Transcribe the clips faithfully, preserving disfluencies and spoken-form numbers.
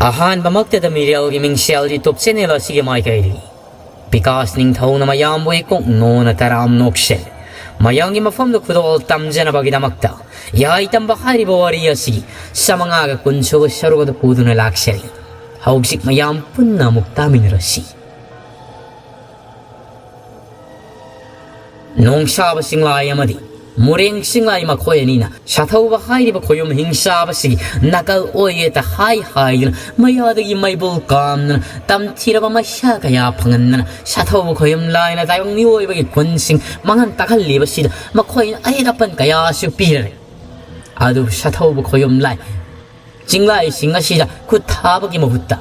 ꯑꯍꯥꯟꯕꯃꯛꯇꯗ ꯃꯤꯔꯦꯜꯒꯤ ꯃꯤꯡꯁꯦꯜ YouTube channel ꯑꯁꯤꯒꯤ ꯃꯥꯏꯀꯩꯗꯒꯤ ꯕꯤꯀꯥꯁ ꯅꯤꯡꯊꯧꯅ ꯃꯌꯥꯝꯕꯨ ꯏꯀꯣꯛ ꯅꯣꯅ ꯇꯔꯥꯝ ꯅꯣꯛꯁꯦ ꯃꯌꯥꯝꯒꯤ ꯃꯐꯝꯗ ꯈꯨꯗꯣꯜ ꯇꯝꯖꯅꯕꯒꯤꯗꯃꯛꯇ ꯌꯥꯏ ꯇꯝꯕ ꯍꯥꯏꯔꯤꯕ ꯋꯥꯔꯤ ꯑꯁꯤ ꯆꯥꯃꯉꯥꯒ ꯀꯨꯟ ꯁꯨꯕ ꯁꯔꯨꯛ ꯑꯗꯨ ꯄꯨꯗꯨꯅ ꯂꯥꯛꯆꯔꯤ꯫ ꯍꯧꯖꯤꯛ ꯃꯌꯥꯝ ꯄꯨꯟꯅ ꯑꯃꯨꯛ ꯇꯥꯃꯤꯟꯅꯔꯁꯤ꯫ ꯅꯣꯡꯁꯥꯕ ꯆꯤꯡꯂꯥꯏ ꯑꯃꯗꯤ ꯃꯨꯔꯦꯡ ꯆꯤꯡꯂꯥꯏ ꯃꯈꯣꯏ ꯑꯅꯤꯅ ꯁꯥꯊꯧꯕ ꯍꯥꯏꯔꯤꯕ ꯈꯣꯌꯨꯝ ꯍꯤꯡꯆꯥꯕꯁꯤꯒꯤ ꯅꯥꯀꯜ ꯑꯣꯏꯌꯦꯇ ꯍꯥꯏ ꯍꯥꯏꯗꯨꯅ ꯃꯌꯥꯗꯒꯤ ꯃꯩꯕꯨꯜ ꯀꯥꯝꯗꯨꯅ ꯇꯝꯊꯤꯔꯕ ꯃꯩꯁꯥ ꯀꯌꯥ ꯐꯪꯍꯟꯗꯅ ꯁꯥꯊꯧꯕ ꯈꯣꯌꯨꯝ ꯂꯥꯏꯅ ꯇꯥꯏꯕꯪ ꯃꯤꯑꯣꯏꯕꯒꯤ ꯈꯨꯟꯁꯤꯡ ꯃꯥꯡꯍꯟ ꯇꯥꯛꯍꯜꯂꯤꯕꯁꯤꯗ ꯃꯈꯣꯏꯅ ꯑꯌꯦꯠ ꯑꯄꯟ ꯀꯌꯥꯁꯨ ꯄꯤꯔꯔꯦ꯫ ꯑꯗꯨꯕꯨ ꯁꯥꯊꯧꯕ ꯈꯣꯌꯨꯝ ꯂꯥꯏ ꯆꯤꯡꯂꯥꯏꯁꯤꯡ ꯑꯁꯤꯗ ꯈꯨꯠ ꯊꯥꯕꯒꯤ ꯃꯍꯨꯠꯇ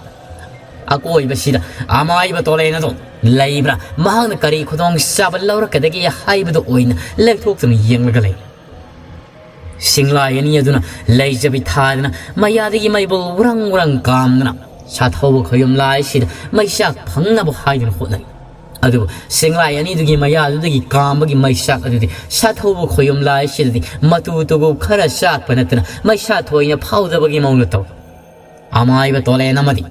ꯑꯀꯣꯏꯕꯁꯤꯗ ꯑꯃꯥꯏꯕ ꯇꯣꯂꯦꯟ ꯑꯗꯣ ꯂꯩꯕ꯭ꯔꯥ, ꯃꯍꯥꯛꯅ ꯀꯔꯤ ꯈꯨꯗꯣꯡꯆꯥꯕ ꯂꯧꯔꯛꯀꯗꯒꯦ ꯍꯥꯏꯕꯗꯨ ꯑꯣꯏꯅ ꯂꯦꯛꯊꯣꯛꯇꯨꯅ ꯌꯦꯡꯂꯒ ꯂꯩ꯫ ꯁꯤꯡꯂꯥꯏ ꯑꯅꯤ ꯑꯗꯨꯅ ꯂꯩꯖꯕꯤ ꯊꯥꯗꯅ ꯃꯌꯥꯗꯒꯤ ꯃꯩꯕꯨꯜ ꯎꯔꯪ ꯎꯔꯪ ꯀꯥꯝꯗꯨꯅ ꯁꯥꯊꯧꯕ ꯈꯣꯌꯨꯝ ꯂꯥꯏꯁꯤꯗ ꯃꯩꯆꯥꯛ ꯐꯪꯅꯕ ꯍꯥꯏꯗꯨꯅ ꯍꯣꯠꯅꯔꯤ꯫ ꯑꯗꯨꯕꯨ ꯁꯤꯡꯂꯥꯏ ꯑꯅꯤꯗꯨꯒꯤ ꯃꯌꯥꯗꯨꯗꯒꯤ ꯀꯥꯝꯕꯒꯤ ꯃꯩꯆꯥꯛ ꯑꯗꯨꯗꯤ ꯁꯥꯊꯧꯕ ꯈꯣꯌꯨꯝ ꯂꯥꯏꯁꯤꯗꯗꯤ ꯃꯇꯨ ꯇꯨꯒꯨ ꯈꯔ ꯆꯥꯛꯄ ꯅꯠꯇꯅ ꯃꯩꯁꯥ ꯊꯣꯏꯅ ꯐꯥꯎꯗꯕꯒꯤ ꯃꯑꯣꯡꯗ ꯇꯧꯏ꯫ ꯑꯃꯥꯏꯕ ꯇꯣꯂꯦꯟ ꯑꯃꯗꯤ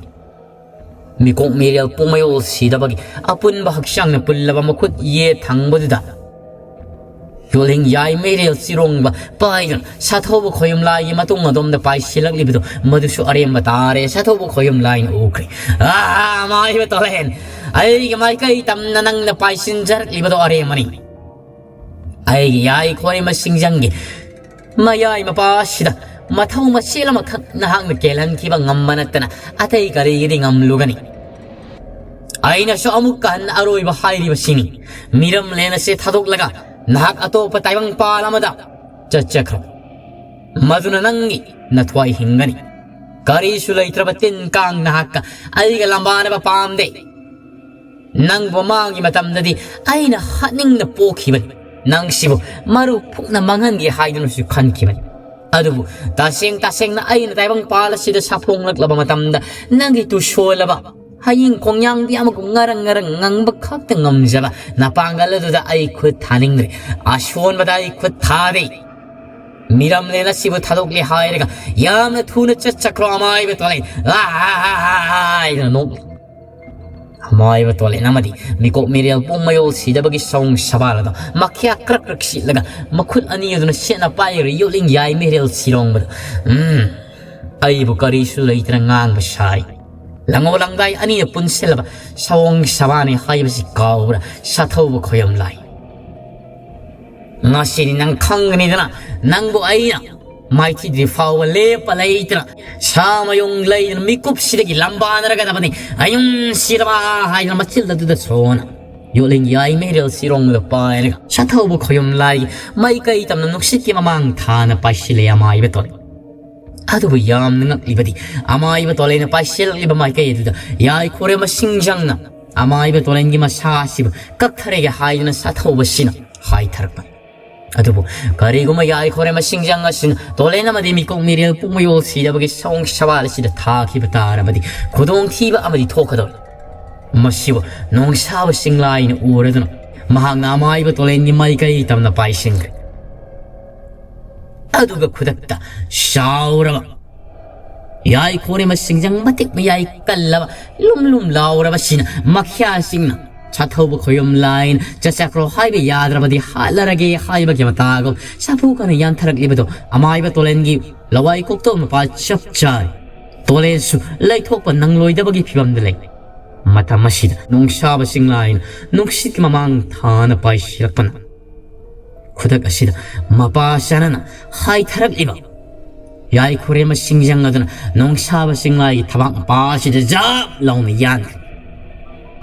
ꯃꯤꯀꯣꯛ ꯃꯤꯔꯦꯜ ꯄꯨꯝꯃꯩ ꯑꯣꯜ ꯁꯤꯗꯕꯒꯤ ꯑꯄꯨꯟꯕ ꯍꯛꯆꯥꯡꯅ ꯄꯨꯜꯂꯕ ꯃꯈꯨꯠ ꯌꯦꯠ ꯊꯪꯕꯗꯨꯗ ꯌꯣꯜꯍꯤꯡ ꯌꯥꯏ ꯃꯩꯔꯦꯜ ꯆꯤꯔꯣꯡꯕ ꯄꯥꯏꯗꯨꯅ ꯁꯥꯊꯧꯕ ꯈꯣꯌꯨꯝ ꯂꯥꯏꯒꯤ ꯃꯇꯨꯡ ꯑꯗꯣꯝꯗ ꯄꯥꯏꯁꯤꯜꯂꯛꯂꯤꯕꯗꯨ ꯃꯗꯨꯁꯨ ꯑꯔꯦꯝꯕ ꯇꯥꯔꯦ꯫ ꯁꯥꯊꯧꯕ ꯈꯣꯌꯨꯝ ꯂꯥꯏꯅ ꯎꯈ꯭ꯔꯦ꯫ "ꯑꯥ, ꯃꯥꯏꯕ ꯇꯣꯂꯦꯟ, ꯑꯩꯒꯤ ꯃꯥꯏꯀꯩ ꯇꯝꯅ ꯅꯪꯅ ꯄꯥꯏꯁꯤꯟꯖꯔꯛꯂꯤꯕꯗꯣ ꯑꯔꯦꯝꯕꯅꯤ꯫ ꯑꯩꯒꯤ ꯌꯥꯏ ꯈꯣꯏꯔꯤꯃ ꯁꯤꯡꯖꯪꯒꯤ ꯃꯌꯥꯏ ꯃꯄꯥ ꯑꯁꯤꯗ ꯃꯊꯧ ꯃꯆꯦꯜ ꯑꯃꯈꯛ ꯅꯍꯥꯛꯅ ꯀꯦꯜꯍꯟꯈꯤꯕ ꯉꯝꯕ ꯅꯠꯇꯅ ꯑꯇꯩ ꯀꯔꯤꯒꯤꯗꯤ ꯉꯝꯂꯨꯒꯅꯤ? ꯑꯩꯅꯁꯨ ꯑꯃꯨꯛꯀ ꯍꯟꯅ ꯑꯔꯣꯏꯕ ꯍꯥꯏꯔꯤꯕꯁꯤꯅꯤ꯫ ꯃꯤꯔꯝꯂꯦꯟ ꯑꯁꯤ ꯊꯥꯗꯣꯛꯂꯒ ꯅꯍꯥꯛ ꯑꯇꯣꯞꯄ ꯇꯥꯏꯕꯪꯄꯥꯜ ꯑꯃꯗ ꯆꯠꯆꯈ꯭ꯔꯣ꯫ ꯃꯗꯨꯅ ꯅꯪꯒꯤ ꯅꯊ꯭ꯋꯥꯏ ꯍꯤꯡꯒꯅꯤ꯫ ꯀꯔꯤꯁꯨ ꯂꯩꯇ꯭ꯔꯕ ꯇꯤꯟ ꯀꯥꯡ ꯅꯍꯥꯛꯀ ꯑꯩꯒ ꯂꯝꯕꯥꯅꯕ ꯄꯥꯝꯗꯦ꯫ ꯅꯪꯕꯨ ꯃꯃꯥꯡꯒꯤ ꯃꯇꯝꯗꯗꯤ ꯑꯩꯅ ꯍꯥꯠꯅꯤꯡꯅ ꯄꯣꯛꯈꯤꯕꯅꯤ꯫ ꯅꯪꯁꯤꯕꯨ ꯃꯔꯨ ꯐꯨꯛꯅ ꯃꯥꯡꯍꯟꯒꯦ ꯍꯥꯏꯗꯨꯅꯁꯨ ꯈꯟꯈꯤꯕꯅꯤ꯫ ꯑꯗꯨꯕꯨ ꯇꯁꯦꯡ ꯇꯁꯦꯡꯅ ꯑꯩꯅ ꯇꯥꯏꯕꯪꯄꯥꯜ ꯑꯁꯤꯗ ꯁꯥꯐꯣꯡꯂꯛꯂꯕ ꯃꯇꯝꯗ ꯅꯪꯒꯤ ꯇꯨꯁꯣꯜꯂꯕ ꯍꯌꯤꯡ ꯈꯣꯡꯌꯥꯡꯕꯤ ꯑꯃꯒꯨꯝ ꯉꯔꯪ ꯉꯔꯪ ꯉꯪꯕ ꯈꯛꯇ ꯉꯝꯖꯕ ꯅꯄꯥꯡꯒꯜ ꯑꯗꯨꯗ ꯑꯩ ꯈꯨꯠ ꯊꯥꯅꯤꯡꯗ꯭ꯔꯦ꯫ ꯑꯁꯣꯟꯕꯗ ꯑꯩ ꯈꯨꯠ ꯊꯥꯗꯦ꯫ "ꯃꯤꯔꯝꯂꯦꯟ ꯑꯁꯤꯕꯨ ꯊꯥꯗꯣꯛꯂꯦ ꯍꯥꯏꯔꯒ ꯌꯥꯝꯅ ꯊꯨꯅ ꯆꯠꯆꯈ꯭ꯔꯣ ꯑꯃꯥꯏꯕ ꯇꯣꯂꯦꯟ" ꯍꯥꯏꯗꯅ ꯅꯣꯛꯂꯤ꯫ ꯑꯃꯥꯏꯕ ꯇꯣꯂꯦꯟ ꯑꯃꯗꯤ ꯃꯤꯀꯣꯛ ꯃꯤꯔꯦꯜ ꯄꯨꯡ ꯃꯌꯣꯜ ꯁꯤꯗꯕꯒꯤ ꯁꯑꯣꯡ ꯁꯕꯥꯜ ꯑꯗꯣ ꯃꯈ꯭ꯌꯥ ꯀ꯭ꯔꯛ ꯀ꯭ꯔꯛ ꯁꯤꯠꯂꯒ ꯃꯈꯨꯠ ꯑꯅꯤ ꯑꯗꯨꯅ ꯁꯦꯠꯅ ꯄꯥꯏꯔꯒ ꯌꯣꯠꯂꯤꯡ ꯌꯥꯏ ꯃꯤꯔꯦꯜ ꯁꯤꯔꯣꯡꯕꯗ, "ꯎꯝ, ꯑꯩꯕꯨ ꯀꯔꯤꯁꯨ ꯂꯩꯇꯅ ꯉꯥꯡꯕ ꯁꯥꯔꯤ꯫ ꯂꯪꯉꯣ ꯂꯪꯗꯥꯏ ꯑꯅꯤꯅ ꯄꯨꯟꯁꯤꯜꯂꯕ ꯁꯑꯣꯡ ꯁꯕꯥꯅꯤ ꯍꯥꯏꯕꯁꯤ ꯀꯥꯎꯕ꯭ꯔꯥ ꯁꯥꯊꯧꯕ ꯈꯣꯌꯝ ꯂꯥꯏ? ꯉꯁꯤꯗꯤ ꯅꯪ ꯈꯪꯒꯅꯤꯗꯅ, ꯅꯪꯕꯨ ꯑꯩꯅ ꯃꯥꯏꯊꯤꯗ꯭ꯔꯤ ꯐꯥꯎꯕ ꯂꯦꯞꯄ ꯂꯩꯇꯅ, ꯁꯥ ꯃꯌꯨꯡ ꯂꯩꯗꯅ ꯃꯤꯀꯨꯞꯁꯤꯗꯒꯤ ꯂꯝꯕꯥꯅꯔꯒꯗꯕꯅꯤ꯫ ꯑꯌꯨꯝ ꯁꯤꯔꯕ" ꯍꯥꯏꯗꯅ ꯃꯆꯤꯜ ꯑꯗꯨꯗ ꯁꯣꯟꯅ ꯌꯣꯠꯂꯤꯡ ꯌꯥꯏ ꯃꯦꯔꯦꯜ ꯁꯤꯔꯣꯡꯗ ꯄꯥꯏꯔꯒ ꯁꯥꯊꯧꯕ ꯈꯣꯌꯨꯝ ꯂꯥꯏꯒꯤ ꯃꯥꯏꯀꯩ ꯇꯝꯅ ꯅꯨꯡꯁꯤꯠꯀꯤ ꯃꯃꯥꯡ ꯊꯥꯅ ꯄꯥꯏꯁꯤꯜꯂꯦ ꯑꯃꯥꯏꯕ ꯇꯣꯂꯦꯟ꯫ ꯑꯗꯨꯕꯨ ꯌꯥꯝꯅ ꯉꯛꯂꯤꯕꯗꯤ, ꯑꯃꯥꯏꯕ ꯇꯣꯂꯦꯟꯅ ꯄꯥꯏꯁꯤꯜꯂꯛꯂꯤꯕ ꯃꯥꯏꯀꯩ ꯑꯗꯨꯗ ꯌꯥꯏꯈꯣꯔꯦꯝꯕ ꯁꯤꯡꯖꯪꯅ ꯑꯃꯥꯏꯕ ꯇꯣꯂꯦꯟꯒꯤ ꯃꯁꯥ ꯑꯁꯤꯕꯨ ꯀꯛꯊꯔꯒꯦ ꯍꯥꯏꯗꯨꯅ ꯁꯥꯊꯧꯕꯁꯤꯅ ꯍꯥꯏꯊꯔꯛꯄ꯫ ꯑꯗꯨꯕꯨ ꯀꯔꯤꯒꯨꯝꯕ ꯌꯥꯏꯈꯣꯔꯦꯝꯕ ꯁꯤꯡꯖꯪ ꯑꯁꯤꯅ ꯇꯣꯂꯦꯟ ꯑꯃꯗꯤ ꯃꯤꯀꯣꯛ ꯃꯤꯔꯦꯜ ꯄꯨꯡꯃꯌꯣꯜ ꯁꯤꯗꯕꯒꯤ ꯁꯑꯣꯡ ꯁꯋꯥꯜ ꯑꯁꯤꯗ ꯊꯥꯈꯤꯕ ꯇꯥꯔꯕꯗꯤ ꯈꯨꯗꯣꯡꯊꯤꯕ ꯑꯃꯗꯤ ꯊꯣꯛꯀꯗꯧꯔꯤ꯫ ꯃꯁꯤꯕꯨ ꯅꯣꯡꯁꯥꯕ ꯁꯤꯡꯂꯥꯏꯅ ꯎꯔꯗꯨꯅ ꯃꯍꯥꯛꯅ ꯑꯃꯥꯏꯕ ꯇꯣꯂꯦꯟꯒꯤ ꯃꯥꯏꯀꯩ ꯇꯝꯅ ꯄꯥꯏꯁꯤꯟꯈ꯭ꯔꯦ꯫ ꯑꯗꯨꯒ ꯈꯨꯗꯛꯇ ꯆꯥꯎꯔꯕ ꯌꯥꯏꯈꯣꯔꯦꯝꯕ ꯁꯤꯡꯖꯪ ꯃꯇꯤꯛ ꯃꯌꯥꯏ ꯀꯜꯂꯕ ꯂꯨꯝ ꯂꯨꯝ ꯂꯥꯎꯔꯕꯁꯤꯅ ꯃꯈ꯭ꯌꯥꯁꯤꯡꯅ ꯁꯥꯊꯧꯕ ꯈꯣꯌꯨꯝ ꯂꯥꯏꯅ ꯆꯠꯆꯈ꯭ꯔꯣ ꯍꯥꯏꯕ ꯌꯥꯗ꯭ꯔꯕꯗꯤ ꯍꯥꯠꯂꯔꯒꯦ ꯍꯥꯏꯕꯒꯤ ꯃꯇꯥꯒꯨꯝ ꯁꯥꯐꯨ ꯀꯟꯅ ꯌꯥꯟꯊꯔꯛꯂꯤꯕꯗꯨ ꯑꯃꯥꯏꯕ ꯇꯣꯂꯦꯟꯒꯤ ꯂꯋꯥꯏ ꯀꯣꯛꯇꯣꯛ ꯃꯄꯥ ꯆꯞ ꯆꯥꯔꯦ꯫ ꯇꯣꯂꯦꯟꯁꯨ ꯂꯩꯊꯣꯛꯄ ꯅꯪꯂꯣꯏꯗꯕꯒꯤ ꯐꯤꯕꯝꯗ ꯂꯩ꯫ ꯃꯇꯝ ꯑꯁꯤꯗ ꯅꯨꯡꯁꯥꯕ ꯁꯤꯡꯂꯥꯏꯅ ꯅꯨꯡꯁꯤꯠꯀꯤ ꯃꯃꯥꯡ ꯊꯥꯅ ꯄꯥꯏꯁꯤꯜꯂꯛꯄꯅ ꯈꯨꯗꯛ ꯑꯁꯤꯗ ꯃꯄꯥ ꯆꯥꯅꯅ ꯍꯥꯏꯊꯔꯛꯂꯤꯕ ꯌꯥꯏꯈꯣꯔꯦꯝꯕ ꯁꯤꯡꯖꯪ ꯑꯗꯨꯅ ꯅꯣꯡꯁꯥꯕ ꯆꯤꯡꯂꯥꯏꯒꯤ ꯊꯕꯥꯛ ꯃꯄꯥ ꯑꯁꯤꯗ ꯖꯥꯞ ꯂꯥꯎꯅ ꯌꯥꯟꯈ꯭ꯔꯦ꯫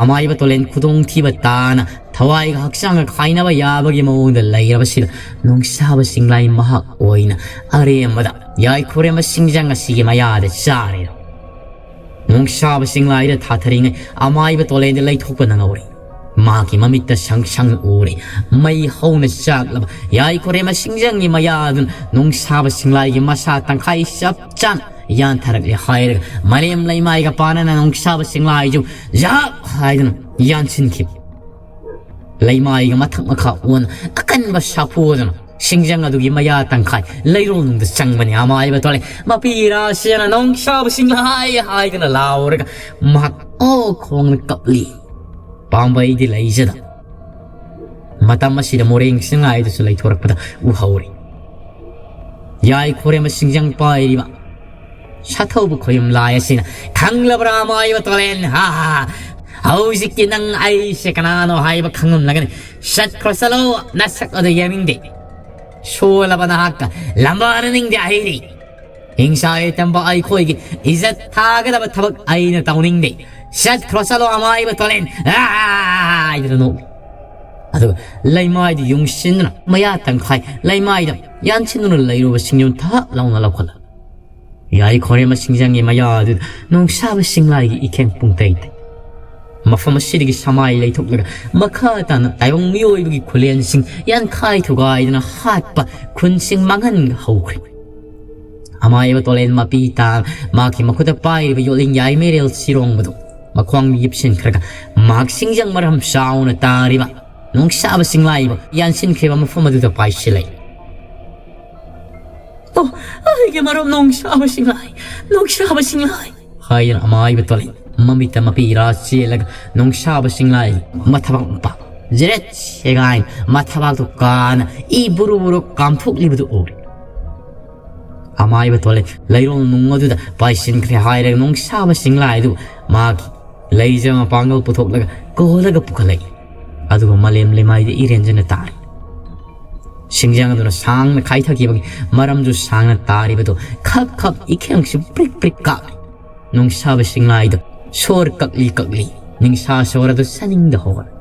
ꯑꯃꯥꯏꯕ ꯇꯣꯂꯦꯟ ꯈꯨꯗꯣꯡꯊꯤꯕ ꯇꯥꯅ ꯊꯋꯥꯏꯒ ꯍꯛꯆꯥꯡꯒ ꯈꯥꯏꯅꯕ ꯌꯥꯕꯒꯤ ꯃꯑꯣꯡꯗ ꯂꯩꯔꯕꯁꯤꯗ ꯅꯣꯡꯁꯥꯕ ꯆꯤꯡꯂꯥꯏ ꯃꯍꯥꯛ ꯑꯣꯏꯅ ꯑꯔꯦꯝꯕꯗ ꯌꯥꯏꯈꯣꯔꯦꯝꯕ ꯁꯤꯡꯖꯪ ꯑꯁꯤꯒꯤ ꯃꯌꯥꯗ ꯆꯥꯔꯦ꯫ ꯅꯣꯡꯁꯥꯕ ꯆꯤꯡꯂꯥꯏꯗ ꯊꯥꯊꯔꯤꯉꯩ ꯑꯃꯥꯏꯕ ꯇꯣꯂꯦꯟꯗ ꯂꯩꯊꯣꯛꯄ ꯅꯪꯍꯧꯔꯦ꯫ ꯃꯍꯥꯛꯀꯤ ꯃꯃꯤꯠꯇ ꯁꯪ ꯁꯪ ꯎꯔꯦ꯫ ꯃꯩ ꯍꯧꯅ ꯆꯥꯛꯂꯕ ꯌꯥꯏꯈꯣꯔꯦꯝꯕ ꯁꯤꯡꯖꯪꯒꯤ ꯃꯌꯥ ꯑꯗꯨꯅ ꯅꯣꯡꯁꯥꯕ ꯁꯤꯡꯂꯥꯏꯒꯤ ꯃꯁꯥ ꯇꯪꯈꯥꯏ ꯆꯞ ꯆꯥꯅ ꯌꯥꯟꯊꯔꯛꯂꯦ ꯍꯥꯏꯔꯒ ꯃꯔꯦꯝ ꯂꯩꯃꯥꯏꯒ ꯄꯥꯅꯅ ꯅꯣꯡꯁꯥꯕ ꯁꯤꯡꯂꯥꯏꯁꯨ ꯖꯥꯞ ꯍꯥꯏꯗꯨꯅ ꯌꯥꯟꯁꯤꯟꯈꯤꯕ꯫ ꯂꯩꯃꯥꯏꯒ ꯃꯊꯛ ꯃꯈꯥ ꯑꯣꯟ ꯑꯀꯟꯕ ꯁꯥꯐꯨ ꯑꯗꯨꯅ ꯁꯤꯡꯖꯪ ꯑꯗꯨꯒꯤ ꯃꯌꯥ ꯇꯪꯈꯥꯏ ꯂꯩꯔꯣꯜꯅꯨꯡꯗ ꯆꯪꯕꯅꯤ ꯑꯃꯥꯏꯕ ꯇꯣꯂꯦꯟ꯫ ꯃꯄꯤ ꯏꯔꯥ ꯁꯤꯅ ꯅꯣꯡꯁꯥꯕ ꯁꯤꯡꯂꯥꯏ ꯍꯥꯏꯗꯅ ꯂꯥꯎꯔꯒ ꯃꯍꯥꯛ ꯑꯣ ꯈꯣꯡꯅ ꯀꯞꯂꯤ꯫ ꯄꯥꯝꯕꯩꯗꯤ ꯂꯩꯖꯗ꯫ ꯃꯇꯝ ꯑꯁꯤꯗ ꯃꯣꯔꯦꯡ ꯁꯤꯡꯂꯥꯏꯗꯨꯁꯨ ꯂꯩꯊꯣꯔꯛꯄꯗ ꯎꯍꯧꯔꯤ꯫ ꯌꯥꯏ ꯈꯣꯔꯦꯝꯕ ꯁꯤꯡꯖꯪ ꯄꯥꯏꯔꯤꯕ ꯁꯥꯊꯧꯕ ꯈꯣꯌꯨꯝ ꯂꯥꯏ ꯑꯁꯤꯅ, "ꯈꯪꯂꯕ꯭ꯔꯥ ꯑꯃꯥꯏꯕ ꯇꯣꯂꯦꯟ? ꯍꯥ, ꯍꯥ, ꯍꯥ꯫ ꯍꯧꯖꯤꯛꯇꯤ ꯅꯪ ꯑꯩꯁꯦ ꯀꯅꯥꯅꯣ ꯍꯥꯏꯕ ꯈꯪꯂꯝꯂꯒꯅꯤ꯫ ꯆꯠꯈ꯭ꯔꯣ ꯆꯠꯂꯣ, ꯅꯁꯛ ꯑꯗꯨ ꯌꯦꯡꯅꯤꯡꯗꯦ꯫ ꯁꯣꯜꯂꯕ ꯅꯍꯥꯛꯀ ꯂꯝꯕꯥꯅꯅꯤꯡꯗꯦ ꯑꯩꯗꯤ꯫ ꯍꯤꯡꯁꯥ ꯇꯝꯕ ꯑꯩꯈꯣꯏꯒꯤ ꯏꯖꯠ ꯊꯥꯒꯗꯕ ꯊꯕꯛ ꯑꯩꯅ ꯇꯧꯅꯤꯡꯗꯦ꯫ ꯆꯠꯈ꯭ꯔꯣ ꯆꯠꯂꯣ ꯑꯃꯥꯏꯕ ꯇꯣꯂꯦꯟ꯫ ꯑꯥ!" ꯍꯥꯏꯗꯅ ꯅꯣꯛꯏ꯫ ꯑꯗꯨꯒ ꯂꯩꯃꯥꯏꯗꯨ ꯌꯨꯡꯁꯤꯟꯗꯨꯅ ꯃꯌꯥ ꯇꯪꯈꯥꯏ ꯂꯩꯃꯥꯏꯗ ꯌꯥꯟꯁꯤꯟꯗꯨꯅ ꯂꯩꯔꯨꯕ ꯁꯤꯡꯖꯪ ꯊꯛ ꯂꯥꯎꯅ ꯂꯧꯈꯠꯂ ꯌꯥꯏ ꯈꯣꯔꯦꯝꯕ ꯁꯤꯡꯖꯪꯒꯤ ꯃꯌꯥ ꯑꯗꯨꯗ ꯅꯣꯡꯁꯥꯕ ꯁꯤꯡꯂꯥꯏꯒꯤ ꯏꯈꯦꯡ ꯄꯨꯡꯇꯩ ꯇꯩ꯫ ꯃꯐꯝ ꯑꯁꯤꯗꯒꯤ ꯁꯃꯥꯏ ꯂꯩꯊꯣꯛꯂꯒ ꯃꯈꯥ ꯇꯥꯅ ꯇꯥꯏꯕꯪ ꯃꯤꯑꯣꯏꯕꯒꯤ ꯈꯨꯂꯦꯟꯁꯤꯡ ꯌꯥꯟꯈꯥꯏ ꯊꯨꯒꯥꯏꯗꯨꯅ ꯍꯥꯠꯄ ꯈꯨꯟꯁꯤꯡ ꯃꯥꯡꯍꯟ ꯍꯧꯈ꯭ꯔꯦ꯫ ꯑꯃꯥꯏꯕ ꯇꯣꯂꯦꯟ ꯃꯄꯤ ꯇꯥ ꯃꯍꯥꯛꯀꯤ ꯃꯈꯨꯠꯇ ꯄꯥꯏꯔꯤꯕ ꯌꯣꯠꯂꯤꯡ ꯌꯥꯏꯃꯩꯔꯦꯜ ꯁꯤꯔꯣꯡꯕꯗꯨ ꯃꯈ꯭ꯋꯥꯡꯗ ꯌꯤꯞꯁꯤꯟꯈ꯭ꯔꯒ ꯃꯍꯥꯛ ꯁꯤꯡꯖꯪ ꯃꯔꯝ ꯆꯥꯎꯅ ꯇꯥꯔꯤꯕ ꯅꯣꯡꯁꯥꯕ ꯁꯤꯡꯂꯥꯏꯕꯨ ꯌꯥꯟꯁꯤꯟꯈ꯭ꯔꯤꯕ ꯃꯐꯝ ꯑꯗꯨꯗ ꯄꯥꯏꯁꯤꯜꯂꯛꯏ꯫ "ꯑꯣ, ꯑꯩꯒꯤ ꯃꯔꯨꯞ ꯅꯣꯡꯁꯥꯕ ꯁꯤꯡꯂꯥꯏ, ꯅꯣꯡꯁꯥꯕ ꯁꯤꯡꯂꯥꯏ!" ꯍꯥꯏꯗꯨꯅ ꯑꯃꯥꯏꯕ ꯇꯣꯂꯦꯟ ꯃꯃꯤꯠꯇ ꯃꯄꯤ ꯏꯔꯥ ꯆꯦꯜꯂꯒ ꯅꯣꯡꯁꯥꯕ ꯁꯤꯡꯂꯥꯏ ꯃꯊꯕꯥꯛ ꯃꯄꯥ ꯖꯦꯔꯦꯠ ꯁꯦꯒꯥꯏꯅ ꯃꯊꯕꯥꯛꯇꯨ ꯀꯥꯅ ꯏ ꯕꯨꯔꯨ ꯕꯨꯔꯨ ꯀꯥꯝꯊꯣꯛꯂꯤꯕꯗꯨ ꯎꯔꯦ꯫ ꯑꯃꯥꯏꯕ ꯇꯣꯂꯦꯟ ꯂꯩꯔꯣꯡ ꯅꯨꯡ ꯑꯗꯨꯗ ꯄꯥꯏꯁꯤꯟꯈ꯭ꯔꯦ ꯍꯥꯏꯔꯒ ꯅꯣꯡꯁꯥꯕ ꯁꯤꯡꯂꯥꯏꯗꯨ ꯃꯥꯒꯤ ꯂꯩꯖ ꯃꯄꯥꯡꯒꯜ ꯄꯨꯊꯣꯛꯂꯒ ꯀꯣꯜꯂꯒ ꯄꯨꯈꯠꯂꯛꯏ꯫ ꯑꯗꯨꯒ ꯃꯥꯂꯦꯝ ꯂꯩꯃꯥꯏꯗ ꯏꯔꯦꯟꯖꯅ ꯇꯥꯔꯤ꯫ ꯁꯤꯡꯖꯪ ꯑꯗꯨꯅ ꯁꯥꯡꯅ ꯈꯥꯏꯊꯈꯤꯕꯒꯤ ꯃꯔꯝꯁꯨ ꯁꯥꯡꯅ ꯇꯥꯔꯤꯕꯗꯨ ꯈꯞ ꯈꯞ ꯏꯈꯦꯡꯁꯨ ꯄ꯭ꯔꯤꯛ ꯄ꯭ꯔꯤꯛ ꯀꯥꯞꯂꯤ꯫ ꯅꯣꯡꯁꯥꯕ ꯁꯤꯡꯂꯥꯏꯗꯨ ꯁꯣꯔ ꯀꯛꯂꯤ ꯀꯛꯂꯤ ꯅꯤꯡꯁꯥ ꯁꯣꯔ ꯑꯗꯨ ꯁꯥꯅꯤꯡꯗ ꯍꯧꯒꯠꯂꯤ꯫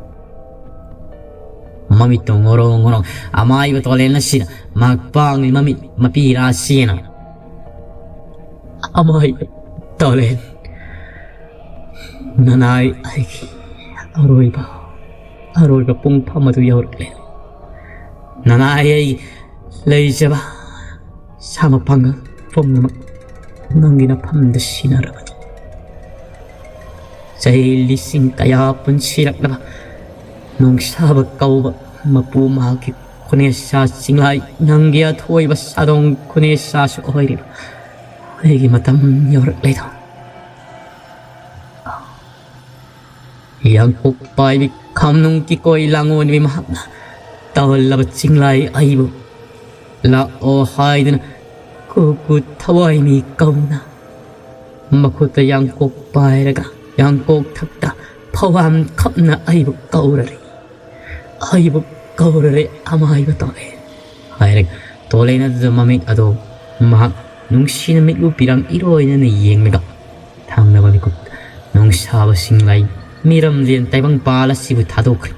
ꯃꯃꯤꯠꯇꯨ ꯉꯣꯔꯣꯡ ꯉꯣꯔꯣꯡ ꯑꯃꯥꯏꯕ ꯇꯣꯂꯦꯟ ꯑꯁꯤꯗ ꯃꯍꯥꯛ ꯄꯥꯡꯂꯤ ꯃꯃꯤꯠ ꯃꯄꯤ ꯔꯥꯁꯤꯅ, "ꯑꯃꯥꯏꯕ ꯇꯣꯂꯦꯟ, ꯅꯅꯥꯏ ꯑꯩꯒꯤ ꯑꯔꯣꯏꯕ, ꯑꯔꯣꯏꯕ ꯄꯨꯡꯐꯝ ꯑꯗꯨ ꯌꯧꯔꯛꯂꯦ꯫ ꯅꯅꯥꯏ ꯑꯩꯒꯤ ꯂꯩꯖꯕ ꯁꯥ ꯃꯄꯥꯡꯒꯜ ꯄꯨꯝꯅꯃꯛ ꯅꯪꯒꯤ ꯅꯐꯝꯗ ꯁꯤꯟꯅꯔꯕꯅꯤ꯫ ꯆꯍꯤ ꯂꯤꯁꯤꯡ ꯀꯌꯥ ꯄꯨꯟꯁꯤꯔꯛꯂꯕ ꯅꯣꯡꯁꯥꯕ ꯀꯧꯕ ꯃꯄꯨ ꯃꯍꯥꯛꯀꯤ ꯈꯨꯅꯦꯁꯥ ꯆꯤꯡꯂꯥꯏ, ꯅꯪꯒꯤ ꯑꯊꯣꯏꯕ ꯁꯥꯗꯣꯡ ꯈꯨꯅꯦꯁꯥꯁꯨ ꯑꯣꯏꯔꯤꯕ ꯑꯩꯒꯤ ꯃꯇꯝ ꯌꯧꯔꯛꯂꯦꯗꯣ꯫ ꯌꯥꯡꯀꯣꯛ ꯄꯥꯏꯕꯤ ꯈꯝꯅꯨꯡ ꯀꯤꯀꯣꯏ ꯂꯥꯡꯑꯣꯟꯕꯤ ꯃꯍꯥꯛꯅ ꯇꯧꯍꯜꯂꯕ ꯆꯤꯡꯂꯥꯏ ꯑꯩꯕꯨ ꯂꯥꯛꯑꯣ ꯍꯥꯏꯗꯨꯅ ꯀꯨ ꯀꯨ ꯊꯋꯥꯏ ꯃꯤ ꯀꯧꯅ ꯃꯈꯨꯠꯇ ꯌꯥꯡꯀꯣꯛ ꯄꯥꯏꯔꯒ ꯌꯥꯡꯀꯣꯛ ꯊꯛꯇ ꯐꯧꯍꯥꯝ ꯈꯞꯅ ꯑꯩꯕꯨ ꯀꯧꯔꯔꯦ꯫ ꯑꯩꯕꯨ ꯀꯧꯔꯔꯦ ꯑꯃꯥꯏꯕ ꯇꯣꯂꯦꯟ ꯍꯥꯏꯔꯒ ꯇꯣꯂꯦꯟ ꯑꯗꯨꯗ ꯃꯃꯤꯠ ꯑꯗꯣ ꯃꯍꯥꯛ ꯅꯨꯡꯁꯤꯅ ꯃꯤꯠꯂꯨ ꯄꯤꯔꯥꯡ ꯏꯔꯣꯏꯅꯅ ꯌꯦꯡꯂꯒ ꯊꯪꯅꯕ ꯃꯤꯀꯨꯞ ꯅꯨꯡꯁꯥꯕ ꯁꯤꯡꯂꯥꯏ ꯃꯤꯔꯝꯂꯦꯟ ꯇꯥꯏꯕꯪ ꯄꯥꯜ ꯑꯁꯤꯕꯨ ꯊꯥꯗꯣꯛꯈ꯭ꯔꯦ꯫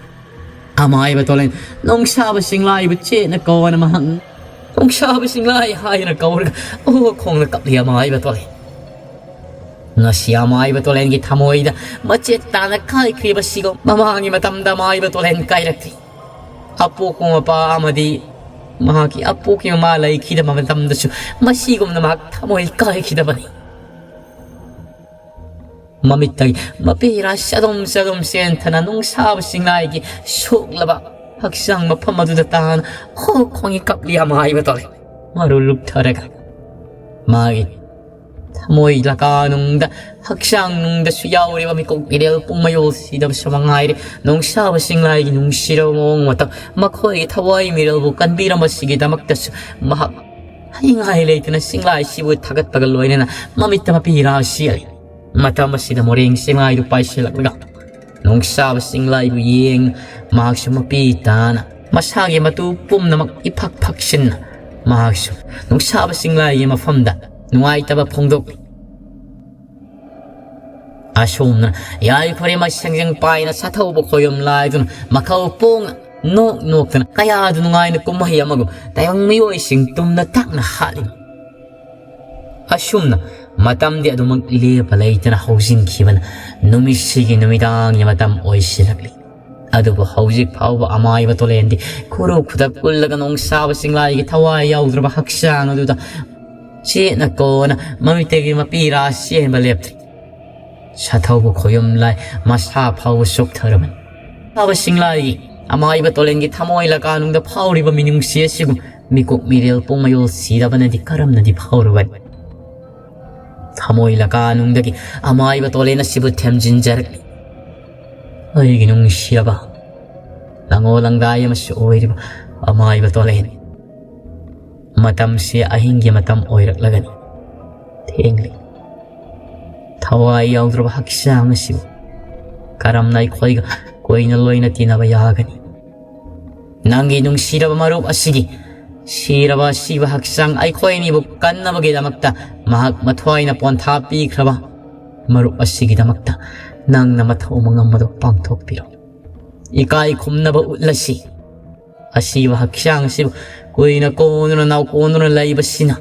ꯑꯃꯥꯏꯕ ꯇꯣꯂꯦꯟ ꯅꯨꯡꯁꯥꯕ ꯁꯤꯡꯂꯥꯏꯕꯨ ꯆꯦꯠꯅ ꯀꯧꯅ ꯃꯍꯥꯛ ꯅꯨꯡꯁꯥꯕ ꯁꯤꯡꯂꯥꯏ ꯍꯥꯏꯗꯨꯅ ꯀꯧꯔꯒ ꯑꯣ ꯈꯣꯡꯅ ꯀꯞꯂꯤ ꯑꯃꯥꯏꯕ ꯇꯣꯂꯦꯟ꯫ ꯉꯁꯤ ꯑꯃꯥꯏꯕ ꯇꯣꯂꯦꯟꯒꯤ ꯊꯃꯣꯏꯗ ꯃꯆꯦꯠ ꯇꯥꯅ ꯀꯥꯏꯈ꯭ꯔꯤꯕ ꯁꯤꯒꯨꯝ ꯃꯃꯥꯡꯒꯤ ꯃꯇꯝꯗ ꯑꯃꯥꯏꯕ ꯇꯣꯂꯦꯟ ꯀꯥꯏꯔꯛꯇꯦ꯫ ꯑꯄꯣꯛꯄ ꯃꯄꯥ ꯑꯃꯗꯤ ꯃꯍꯥꯛꯀꯤ ꯑꯄꯣꯛꯀꯤ ꯃꯃꯥ ꯂꯩꯈꯤꯗꯕ ꯃꯇꯝꯗꯁꯨ ꯃꯁꯤꯒꯨꯝꯅ ꯃꯍꯥꯛ ꯊꯃꯣꯏ ꯀꯥꯏꯈꯤꯗꯕꯅꯤ꯫ ꯃꯃꯤꯠꯇꯒꯤ ꯃꯄꯤ ꯔꯥꯁꯤ ꯑꯗꯨꯝ ꯆꯗꯨꯝ ꯆꯦꯟꯊꯅ ꯅꯨꯡꯁꯥꯕ ꯁꯤꯡꯂꯥꯏꯒꯤ ꯁꯣꯛꯂꯕ ꯍꯛꯆꯥꯡ ꯃꯐꯝ ꯑꯗꯨꯗ ꯇꯥꯅ ꯈꯣꯡ ꯈꯣꯡꯒꯤ ꯀꯞꯂꯤ ꯑꯃꯥꯏꯕ ꯇꯣꯂꯦꯟ꯫ ꯃꯔꯨ ꯂꯨꯞꯊꯔꯒ ꯃꯥꯒꯤ ꯊꯃꯣꯏ ꯂꯀꯥꯅꯨꯡꯗ ꯍꯛꯆꯥꯡ ꯅꯨꯡꯗꯁꯨ ꯌꯥꯎꯔꯤꯕ ꯃꯤꯀꯣꯛ ꯃꯤꯔꯦꯜ ꯄꯨꯝ ꯃꯌꯣꯜ ꯁꯤꯗꯕꯁꯨ ꯃꯉꯥꯏꯔꯦ꯫ ꯅꯨꯡꯁꯥꯕ ꯁꯤꯡꯂꯥꯏꯒꯤ ꯅꯨꯡꯁꯤꯔꯕ ꯃꯑꯣꯡ ꯃꯇꯧ ꯃꯈꯣꯏꯒꯤ ꯊꯋꯥꯏ ꯃꯤꯔꯦꯜꯕꯨ ꯀꯟꯕꯤꯔꯝꯕꯁꯤꯒꯤꯗꯃꯛꯇꯁꯨ ꯃꯍꯥꯛ ꯍꯩꯉꯥꯏ ꯂꯩꯇꯅ ꯁꯤꯡꯂꯥꯏꯁꯤꯕꯨ ꯊꯥꯒꯠꯄꯒ ꯂꯣꯏꯅꯅ ꯃꯃꯤꯠꯇ ꯃꯄꯤ ꯔꯥꯁꯤ ꯌꯦꯡꯂꯤ꯫ ꯃꯇꯝ ꯑꯁꯤꯗ ꯃꯣꯔꯦꯡ ꯁꯤꯡꯂꯥꯏꯗꯨ ꯄꯥꯏꯁꯤꯜꯂꯛꯂꯒ ꯅꯨꯡꯁꯥꯕ ꯁꯤꯡꯂꯥꯏꯕꯨ ꯌꯦꯡ ꯃꯍꯥꯛꯁꯨ ꯃꯄꯤ ꯇꯥꯅ ꯃꯁꯥꯒꯤ ꯃꯇꯨ ꯄꯨꯝꯅꯃꯛ ꯏꯐꯛ ꯐꯛꯁꯤꯟꯅ ꯃꯍꯥꯛꯁꯨ ꯅꯨꯡꯁꯥꯕ ꯁꯤꯡꯂꯥꯏꯒꯤ ꯃꯐꯝꯗ ꯅꯨꯡꯉꯥꯏꯇꯕ ꯐꯣꯡꯗꯣꯛꯂꯤ꯫ ꯑꯁꯣꯝꯅ ꯌꯥꯏꯐꯔꯦ ꯃꯁꯦꯡꯖꯦꯡ ꯄꯥꯏꯅ ꯁꯥꯊꯧꯕ ꯈꯣꯌꯨꯝ ꯂꯥꯏꯗꯨꯅ ꯃꯈꯧ ꯄꯣꯡꯅ ꯅꯣꯛ ꯅꯣꯛꯇꯅ ꯀꯌꯥꯗ ꯅꯨꯡꯉꯥꯏꯅ ꯀꯨꯝꯍꯩ ꯑꯃꯒꯨꯝ ꯇꯥꯏꯕꯪ ꯃꯤꯑꯣꯏꯁꯤꯡ ꯇꯨꯝꯅ ꯇꯥꯛꯅ ꯍꯥꯠꯂꯤ꯫ ꯑꯁꯨꯝꯅ ꯃꯇꯝꯗꯤ ꯑꯗꯨꯃꯛ ꯂꯦꯞꯄ ꯂꯩꯇꯅ ꯍꯧꯖꯤꯟꯈꯤꯕꯅ ꯅꯨꯃꯤꯠꯁꯤꯒꯤ ꯅꯨꯃꯤꯗꯥꯡꯒꯤ ꯃꯇꯝ ꯑꯣꯏꯁꯤꯜꯂꯛꯂꯤ꯫ ꯑꯗꯨꯕꯨ ꯍꯧꯖꯤꯛ ꯐꯥꯎꯕ ꯑꯃꯥꯏꯕ ꯇꯣꯂꯦꯟꯗꯤ ꯈꯨꯔꯨ ꯈꯨꯗꯛ ꯀꯨꯜꯂꯒ ꯅꯨꯡꯁꯥꯕ ꯁꯤꯡꯂꯥꯏꯒꯤ ꯊꯋꯥꯏ ꯌꯥꯎꯗ꯭ꯔꯕ ꯍꯛꯆꯥꯡ ꯑꯗꯨꯗ ꯆꯦꯠꯅ ꯀꯣꯟꯅ ꯃꯃꯤꯠꯇꯒꯤ ꯃꯄꯤ ꯔꯥ ꯆꯦꯟꯕ ꯂꯦꯞꯇ꯭ꯔꯤ꯫ ꯁꯥꯊꯧꯕ ꯈꯣꯌꯨꯝ ꯂꯥꯏ ꯃꯁꯥ ꯐꯥꯎꯕ ꯆꯣꯛꯊꯔꯕꯅꯤ꯫ ꯁꯥꯕ ꯁꯤꯡꯂꯥꯏꯒꯤ ꯑꯃꯥꯏꯕ ꯇꯣꯂꯦꯟꯒꯤ ꯊꯃꯣꯏ ꯂꯀꯥꯅꯨꯡꯗ ꯐꯥꯎꯔꯤꯕ ꯃꯤꯅꯨꯡꯁꯤ ꯑꯁꯤꯒꯨꯝ ꯃꯤꯀꯨꯞ ꯃꯤꯔꯦꯜ ꯄꯨꯡ ꯃꯌꯣꯜ ꯁꯤꯗꯕꯅꯗꯤ ꯀꯔꯝꯅꯗꯤ ꯐꯥꯎꯔꯨꯒꯅꯤ? ꯊꯃꯣꯏ ꯂꯀꯥꯅꯨꯡꯗꯒꯤ ꯑꯃꯥꯏꯕ ꯇꯣꯂꯦꯟ ꯑꯁꯤꯕꯨ ꯊꯦꯝꯖꯤꯟꯖꯔꯛꯂꯤ꯫ ꯑꯩꯒꯤ ꯅꯨꯡꯁꯤꯔꯕ, ꯂꯪꯉꯣ ꯂꯪꯗꯥꯏ ꯑꯃꯁꯨ ꯑꯣꯏꯔꯤꯕ ꯑꯃꯥꯏꯕ ꯇꯣꯂꯦꯟ, ꯃꯇꯝꯁꯤ ꯑꯍꯤꯡꯒꯤ ꯃꯇꯝ ꯑꯣꯏꯔꯛꯂꯒꯅꯤ꯫ ꯊꯦꯡꯂꯤ꯫ ꯊꯋꯥꯏ ꯌꯥꯎꯗ꯭ꯔꯕ ꯍꯛꯆꯥꯡ ꯑꯁꯤꯕꯨ ꯀꯔꯝꯅ ꯑꯩꯈꯣꯏꯒ ꯀꯣꯏꯅ ꯂꯣꯏꯅ ꯇꯤꯟꯅꯕ ꯌꯥꯒꯅꯤ? ꯅꯪꯒꯤ ꯅꯨꯡꯁꯤꯔꯕ ꯃꯔꯨꯞ ꯑꯁꯤꯒꯤ ꯁꯤꯔꯕ ꯑꯁꯤꯕ ꯍꯛꯆꯥꯡ ꯑꯩꯈꯣꯏ ꯑꯅꯤꯕꯨ ꯀꯟꯅꯕꯒꯤꯗꯃꯛꯇ ꯃꯍꯥꯛ ꯃꯊ꯭ꯋꯥꯏꯅ ꯄꯣꯟꯊꯥ ꯄꯤꯈ꯭ꯔꯕ ꯃꯔꯨꯞ ꯑꯁꯤꯒꯤꯗꯃꯛꯇ ꯅꯪꯅ ꯃꯊꯧ ꯃꯉꯝꯕꯗꯨ ꯄꯥꯡꯊꯣꯛꯄꯤꯔꯣ꯫ ꯏꯀꯥꯏ ꯈꯨꯝꯅꯕ ꯎꯠꯂꯁꯤ꯫ ꯑꯁꯤꯕ ꯍꯛꯆꯥꯡ ꯑꯁꯤꯕꯨ ꯀꯨꯏꯅ ꯀꯣꯟꯗꯨꯅ ꯅꯥꯎꯀꯣꯟꯗꯨꯅ ꯂꯩꯕꯁꯤꯅ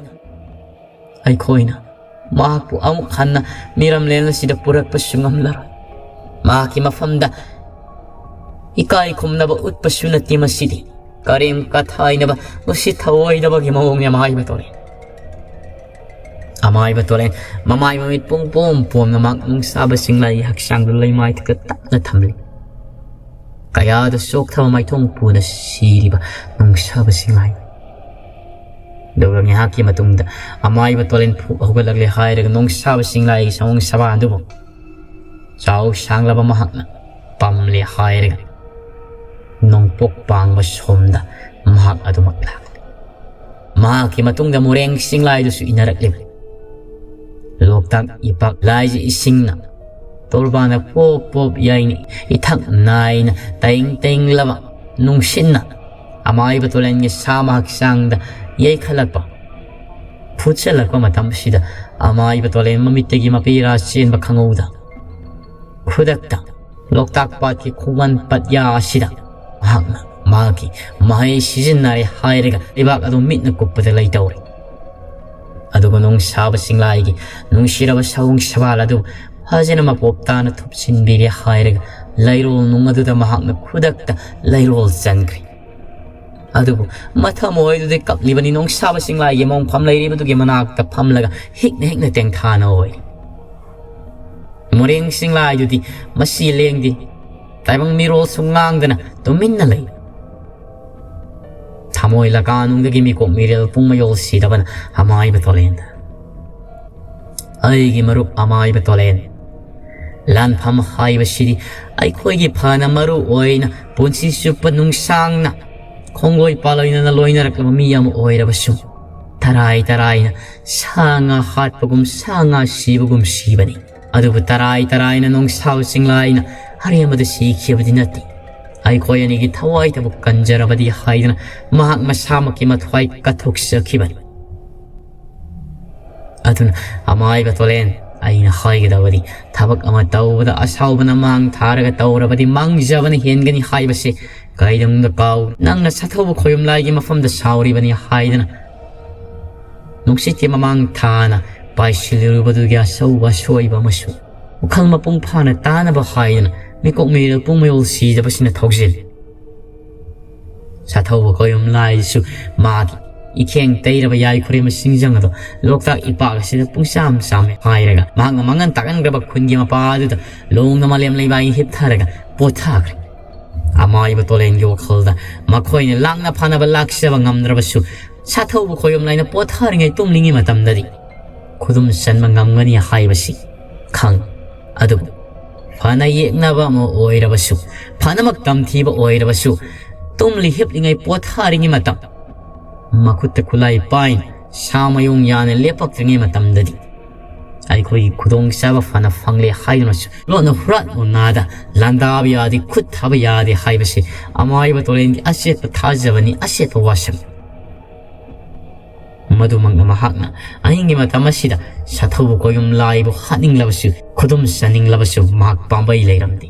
ꯑꯩꯈꯣꯏꯅ ꯃꯍꯥꯛꯄꯨ ꯑꯃꯨꯛ ꯍꯟꯅ ꯃꯤꯔꯝꯂꯦꯟ ꯑꯁꯤꯗ ꯄꯨꯔꯛꯄꯁꯨ ꯉꯝꯂꯔꯣꯏ꯫ ꯃꯍꯥꯛꯀꯤ ꯃꯐꯝꯗ ꯏꯀꯥꯏ ꯈꯨꯝꯅꯕ ꯎꯠꯄꯁꯨ ꯅꯠꯇꯦ꯫ ꯃꯁꯤꯗꯤ ꯀꯔꯦꯝ ꯀꯊꯥꯏꯅꯕ, ꯅꯨꯡꯁꯤ ꯊꯑꯣꯏꯗꯕꯒꯤ ꯃꯑꯣꯡꯅꯤ꯫ ꯑꯃꯥꯏꯕ ꯇꯣꯔꯦꯟ, ꯑꯃꯥꯏꯕ ꯇꯣꯔꯦꯟ ꯃꯃꯥꯏ ꯃꯃꯤꯠ ꯄꯨꯡ ꯄꯣꯝ ꯄꯣꯝꯅ ꯃꯍꯥꯛ ꯅꯨꯡꯁꯥꯕꯁꯤꯡ ꯂꯥꯏꯒꯤ ꯍꯛꯆꯥꯡꯗꯨ ꯂꯩꯃꯥꯏꯊꯛꯇ ꯇꯞꯅ ꯊꯝꯂꯤ꯫ ꯀꯌꯥꯗ ꯆꯣꯛꯊꯕ ꯃꯥꯏꯊꯣꯡ ꯄꯨꯅ ꯁꯤꯔꯤꯕ ꯅꯨꯡꯁꯥꯕꯁꯤꯡ ꯂꯥꯏ꯫ ꯑꯗꯨꯒ ꯉꯥꯏꯍꯥꯛꯀꯤ ꯃꯇꯨꯡꯗ ꯑꯃꯥꯏꯕ ꯇꯣꯂꯦꯟ ꯐꯨꯛ ꯍꯧꯒꯠꯂꯛꯂꯦ ꯍꯥꯏꯔꯒ ꯅꯣꯡꯁꯥꯕꯁꯤꯡ ꯂꯥꯏꯒꯤ ꯁꯑꯣꯡ ꯁꯕꯥ ꯑꯗꯨꯕꯨ ꯆꯥꯎ ꯁꯥꯡꯂꯕ ꯃꯍꯥꯛꯅ ꯄꯝꯂꯦ ꯍꯥꯏꯔꯒ ꯅꯣꯡꯄꯣꯛ ꯄꯥꯡꯕ ꯁꯣꯝꯗ ꯃꯍꯥꯛ ꯑꯗꯨꯃꯛ ꯂꯥꯛꯂꯦ꯫ ꯃꯍꯥꯛꯀꯤ ꯃꯇꯨꯡꯗ ꯃꯣꯔꯦꯡ ꯆꯤꯡꯂꯥꯏꯗꯨꯁꯨ ꯏꯟꯅꯔꯛꯂꯤꯕꯅꯤ꯫ ꯂꯣꯛꯇꯥꯛ ꯏꯄꯥꯛ ꯂꯥꯏꯁꯤ ꯏꯁꯤꯡꯅ ꯇꯣꯔꯕꯥꯟꯗ ꯄꯣꯞ ꯄꯣꯞ ꯌꯩꯅꯩ꯫ ꯏꯊꯛ ꯅꯥꯏꯅ ꯇꯦꯡ ꯇꯦꯡꯂꯕ ꯅꯨꯡꯁꯤꯠꯅ ꯑꯃꯥꯏꯕ ꯇꯣꯂꯦꯟꯒꯤ ꯁꯥ ꯃꯍꯥꯛ ꯍꯛꯆꯥꯡꯗ ꯌꯩꯈꯠꯂꯛꯄ, ꯐꯨꯠꯆꯜꯂꯛꯄ ꯃꯇꯝ ꯑꯁꯤꯗ ꯑꯃꯥꯏꯕ ꯇꯣꯂꯦꯟ ꯃꯃꯤꯠꯇꯒꯤ ꯃꯄꯤꯔꯥ ꯆꯦꯟꯕ ꯈꯪꯍꯧꯗ ꯈꯨꯗꯛꯇ ꯂꯣꯛꯇꯥꯛ ꯄꯥꯠꯀꯤ ꯈꯣꯡꯕꯥꯟ ꯄꯠꯌꯥ ꯑꯁꯤꯗ ꯃꯍꯥꯛꯅ ꯃꯍꯥꯛꯀꯤ ꯃꯍꯩ ꯁꯤꯖꯤꯟꯅꯔꯦ ꯍꯥꯏꯔꯒ ꯂꯩꯕꯥꯛ ꯑꯗꯨ ꯃꯤꯠꯅ ꯀꯨꯞꯄꯗ ꯂꯩꯇꯧꯔꯦ꯫ ꯑꯗꯨꯒ ꯅꯣꯡꯁꯥꯕ ꯆꯤꯡꯂꯥꯏꯒꯤ ꯅꯨꯡꯁꯤꯔꯕ ꯁꯑꯣꯡ ꯁꯕꯥꯜ ꯑꯗꯨ ꯐꯖꯅ ꯃꯄꯣꯞ ꯇꯥꯅ ꯊꯨꯞꯆꯤꯟꯕꯤꯔꯦ ꯍꯥꯏꯔꯒ ꯂꯩꯔꯣꯜ ꯅꯨꯡ ꯑꯗꯨꯗ ꯃꯍꯥꯛꯅ ꯈꯨꯗꯛꯇ ꯂꯩꯔꯣꯜ ꯆꯟꯈ꯭ꯔꯦ꯫ ꯑꯗꯨꯕꯨ ꯃꯊꯃꯣꯏꯗꯨꯗꯤ ꯀꯞꯂꯤꯕꯅꯤ꯫ ꯅꯣꯡꯁꯥꯕ ꯆꯤꯡꯂꯥꯏꯒꯤ ꯃꯣꯡꯐꯝ ꯂꯩꯔꯤꯕꯗꯨꯒꯤ ꯃꯅꯥꯛꯇ ꯐꯝꯂꯒ ꯍꯤꯛꯅ ꯍꯤꯛꯅ ꯇꯦꯡꯊꯥꯅ ꯑꯣꯏ꯫ ꯃꯣꯔꯦꯡ ꯆꯤꯡꯂꯥꯏꯗꯨꯗꯤ ꯃꯁꯤ ꯂꯦꯡꯗꯦ꯫ ꯇꯥꯏꯕꯪ ꯃꯤꯔꯣꯜꯁꯨ ꯉꯥꯡꯗꯅ ꯇꯨꯃꯤꯟꯅ ꯂꯩ꯫ ꯊꯃꯣꯏ ꯂꯀꯥꯅꯨꯡꯗꯒꯤ ꯃꯤꯀꯣꯛ ꯃꯤꯔꯦꯜ ꯄꯨꯡ ꯃꯌꯣꯜ ꯁꯤꯗꯕꯅ ꯑꯃꯥꯏꯕ ꯇꯣꯂꯦꯟꯗ, ꯑꯩꯒꯤ ꯃꯔꯨꯞ ꯑꯃꯥꯏꯕ ꯇꯣꯂꯦꯟ, ꯂꯥꯟꯐꯝ ꯍꯥꯏꯕꯁꯤꯗꯤ ꯑꯩꯈꯣꯏꯒꯤ ꯐꯅ ꯃꯔꯨ ꯑꯣꯏꯅ ꯄꯨꯟꯁꯤ ꯆꯨꯞꯄ ꯅꯨꯡꯁꯥꯡꯅ ꯈꯣꯡꯂꯣꯏ ꯄꯥꯂꯣꯏꯅꯅ ꯂꯣꯏꯅꯔꯛꯂꯕ ꯃꯤ ꯑꯃ ꯑꯣꯏꯔꯕꯁꯨ, ꯇꯔꯥꯏ ꯇꯔꯥꯏꯅ ꯁꯥ ꯉꯥ ꯍꯥꯠꯄꯒꯨꯝ ꯁꯥ ꯉꯥ ꯁꯤꯕꯒꯨꯝ ꯁꯤꯕꯅꯤ꯫ ꯑꯗꯨꯕꯨ ꯇꯔꯥꯏ ꯇꯔꯥꯏꯅ ꯅꯣꯡꯁꯥꯎ ꯆꯤꯡꯂꯥꯏꯅ ꯑꯔꯦꯝꯕꯗ ꯁꯤꯈꯤꯕꯗꯤ ꯅꯠꯇꯦ꯫ ꯑꯩꯈꯣꯏ ꯑꯅꯤꯒꯤ ꯊꯋꯥꯏꯗꯕꯨ ꯀꯟꯖꯔꯕꯗꯤ ꯍꯥꯏꯗꯨꯅ ꯃꯍꯥꯛ ꯃꯁꯥꯃꯛꯀꯤ ꯃꯊ꯭ꯋꯥꯏ ꯀꯠꯊꯣꯛꯆꯈꯤꯕꯅꯤ꯫ ꯑꯗꯨꯅ ꯑꯃꯥꯏꯕ ꯇꯣꯂꯦꯟ, ꯑꯩꯅ ꯍꯥꯏꯒꯗꯕꯗꯤ, ꯊꯕꯛ ꯑꯃ ꯇꯧꯕꯗ ꯑꯁꯥꯎꯕꯅ ꯃꯥꯡ ꯊꯥꯔꯒ ꯇꯧꯔꯕꯗꯤ ꯃꯥꯡꯖꯕꯅ ꯍꯦꯟꯒꯅꯤ ꯍꯥꯏꯕꯁꯦ ꯀꯩꯗꯧꯅꯨꯡꯗ ꯀꯥꯎ꯫ ꯅꯪꯅ ꯁꯥꯊꯧꯕ ꯈꯣꯌꯨꯝꯂꯥꯏꯒꯤ ꯃꯐꯝꯗ ꯁꯥꯎꯔꯤꯕꯅꯤ ꯍꯥꯏꯗꯅ ꯅꯨꯡꯁꯤꯠꯀꯤ ꯃꯃꯥꯡ ꯊꯥꯅ ꯄꯥꯏꯁꯤꯜꯂꯨꯕꯗꯨꯒꯤ ꯑꯆꯧꯕ ꯑꯁꯣꯏꯕ ꯑꯃꯁꯨ, ꯋꯥꯈꯜ ꯃꯄꯨꯡ ꯐꯥꯅ ꯇꯥꯅꯕ ꯍꯥꯏꯗꯅ ꯃꯤꯀꯣꯛ ꯃꯤꯔꯦꯜ ꯄꯨꯡ ꯃꯌꯣꯜ ꯁꯤꯗꯕꯁꯤꯅ ꯊꯧꯖꯤꯜ꯫ ꯁꯥꯊꯧꯕ ꯈꯣꯌꯨꯝ ꯂꯥꯏꯁꯨ ꯃꯥꯒꯤ ꯏꯈꯦꯡ ꯇꯩꯔꯕ ꯌꯥꯏ ꯈꯨꯔꯦꯝꯕ ꯁꯤꯡꯖꯪ ꯑꯗꯣ ꯂꯣꯛꯇꯥꯛ ꯏꯄꯥꯛ ꯑꯁꯤꯗ ꯄꯨꯡꯆꯥꯝ ꯆꯥꯝꯃꯦ ꯍꯥꯏꯔꯒ ꯃꯍꯥꯛꯅ ꯃꯥꯡꯍꯟ ꯇꯥꯛꯍꯟꯈ꯭ꯔꯕ ꯈꯨꯟꯒꯤ ꯃꯄꯥ ꯑꯗꯨꯗ ꯂꯣꯡꯅ ꯃꯥꯂꯦꯝ ꯂꯩꯃꯥꯏ ꯍꯤꯞꯊꯔꯒ ꯄꯣꯊꯥꯈ꯭ꯔꯦ꯫ ꯑꯃꯥꯏꯕ ꯇꯣꯂꯦꯟꯒꯤ ꯋꯥꯈꯜꯗ ꯃꯈꯣꯏꯅ ꯂꯥꯛꯅ ꯐꯥꯅꯕ ꯂꯥꯛꯆꯕ ꯉꯝꯗ꯭ꯔꯕꯁꯨ, ꯁꯥꯊꯧꯕ ꯈꯣꯌꯨꯝ ꯂꯥꯏꯅ ꯄꯣꯊꯥꯔꯤꯉꯩ ꯇꯨꯝꯂꯤꯉꯩ ꯃꯇꯝꯗꯗꯤ ꯈꯨꯗꯨꯝ ꯆꯟꯕ ꯉꯝꯒꯅꯤ ꯍꯥꯏꯕꯁꯤ ꯈꯪꯏ꯫ ꯑꯗꯨꯕꯨ ꯐꯅ ꯌꯦꯛꯅꯕ ꯑꯃ ꯑꯣꯏꯔꯕꯁꯨ, ꯐꯅꯃꯛ ꯇꯝꯊꯤꯕ ꯑꯣꯏꯔꯕꯁꯨ, ꯇꯨꯝꯂꯤ ꯍꯤꯞꯂꯤꯉꯩ ꯄꯣꯊꯥꯔꯤꯉꯩ ꯃꯇꯝ, ꯃꯈꯨꯠꯇ ꯈꯨꯠꯂꯥꯏ ꯄꯥꯏꯅ ꯁꯥ ꯃꯌꯣꯡ ꯌꯥꯅ ꯂꯦꯞꯄꯛꯇ꯭ꯔꯤꯉꯩ ꯃꯇꯝꯗꯗꯤ ꯑꯩꯈꯣꯏꯒꯤ ꯈꯨꯗꯣꯡꯆꯥꯕ ꯐꯅ ꯐꯪꯂꯦ ꯍꯥꯏꯗꯨꯅꯁꯨ ꯂꯣꯟꯅ ꯍꯨꯔꯥꯟ ꯎꯅꯥꯗ ꯂꯥꯟꯗꯥꯕ ꯌꯥꯗꯦ, ꯈꯨꯠ ꯊꯥꯕ ꯌꯥꯗꯦ ꯍꯥꯏꯕꯁꯤ ꯑꯃꯥꯏꯕ ꯇꯣꯔꯦꯟꯒꯤ ꯑꯆꯦꯠꯄ ꯊꯥꯖꯕꯅꯤ, ꯑꯆꯦꯠꯄ ꯋꯥꯁꯛꯅꯤ꯫ ꯃꯗꯨꯃꯛꯅ ꯃꯍꯥꯛꯅ ꯑꯍꯤꯡꯒꯤ ꯃꯇꯝ ꯑꯁꯤꯗ ꯁꯥꯊꯧꯕ ꯀꯣꯌꯨꯝ ꯂꯥꯏꯕꯨ ꯍꯥꯠꯅꯤꯡꯂꯕꯁꯨ, ꯈꯨꯗꯨꯝ ꯆꯟꯅꯤꯡꯂꯕꯁꯨ ꯃꯍꯥꯛ ꯄꯥꯝꯕꯩ ꯂꯩꯔꯝꯗꯦ꯫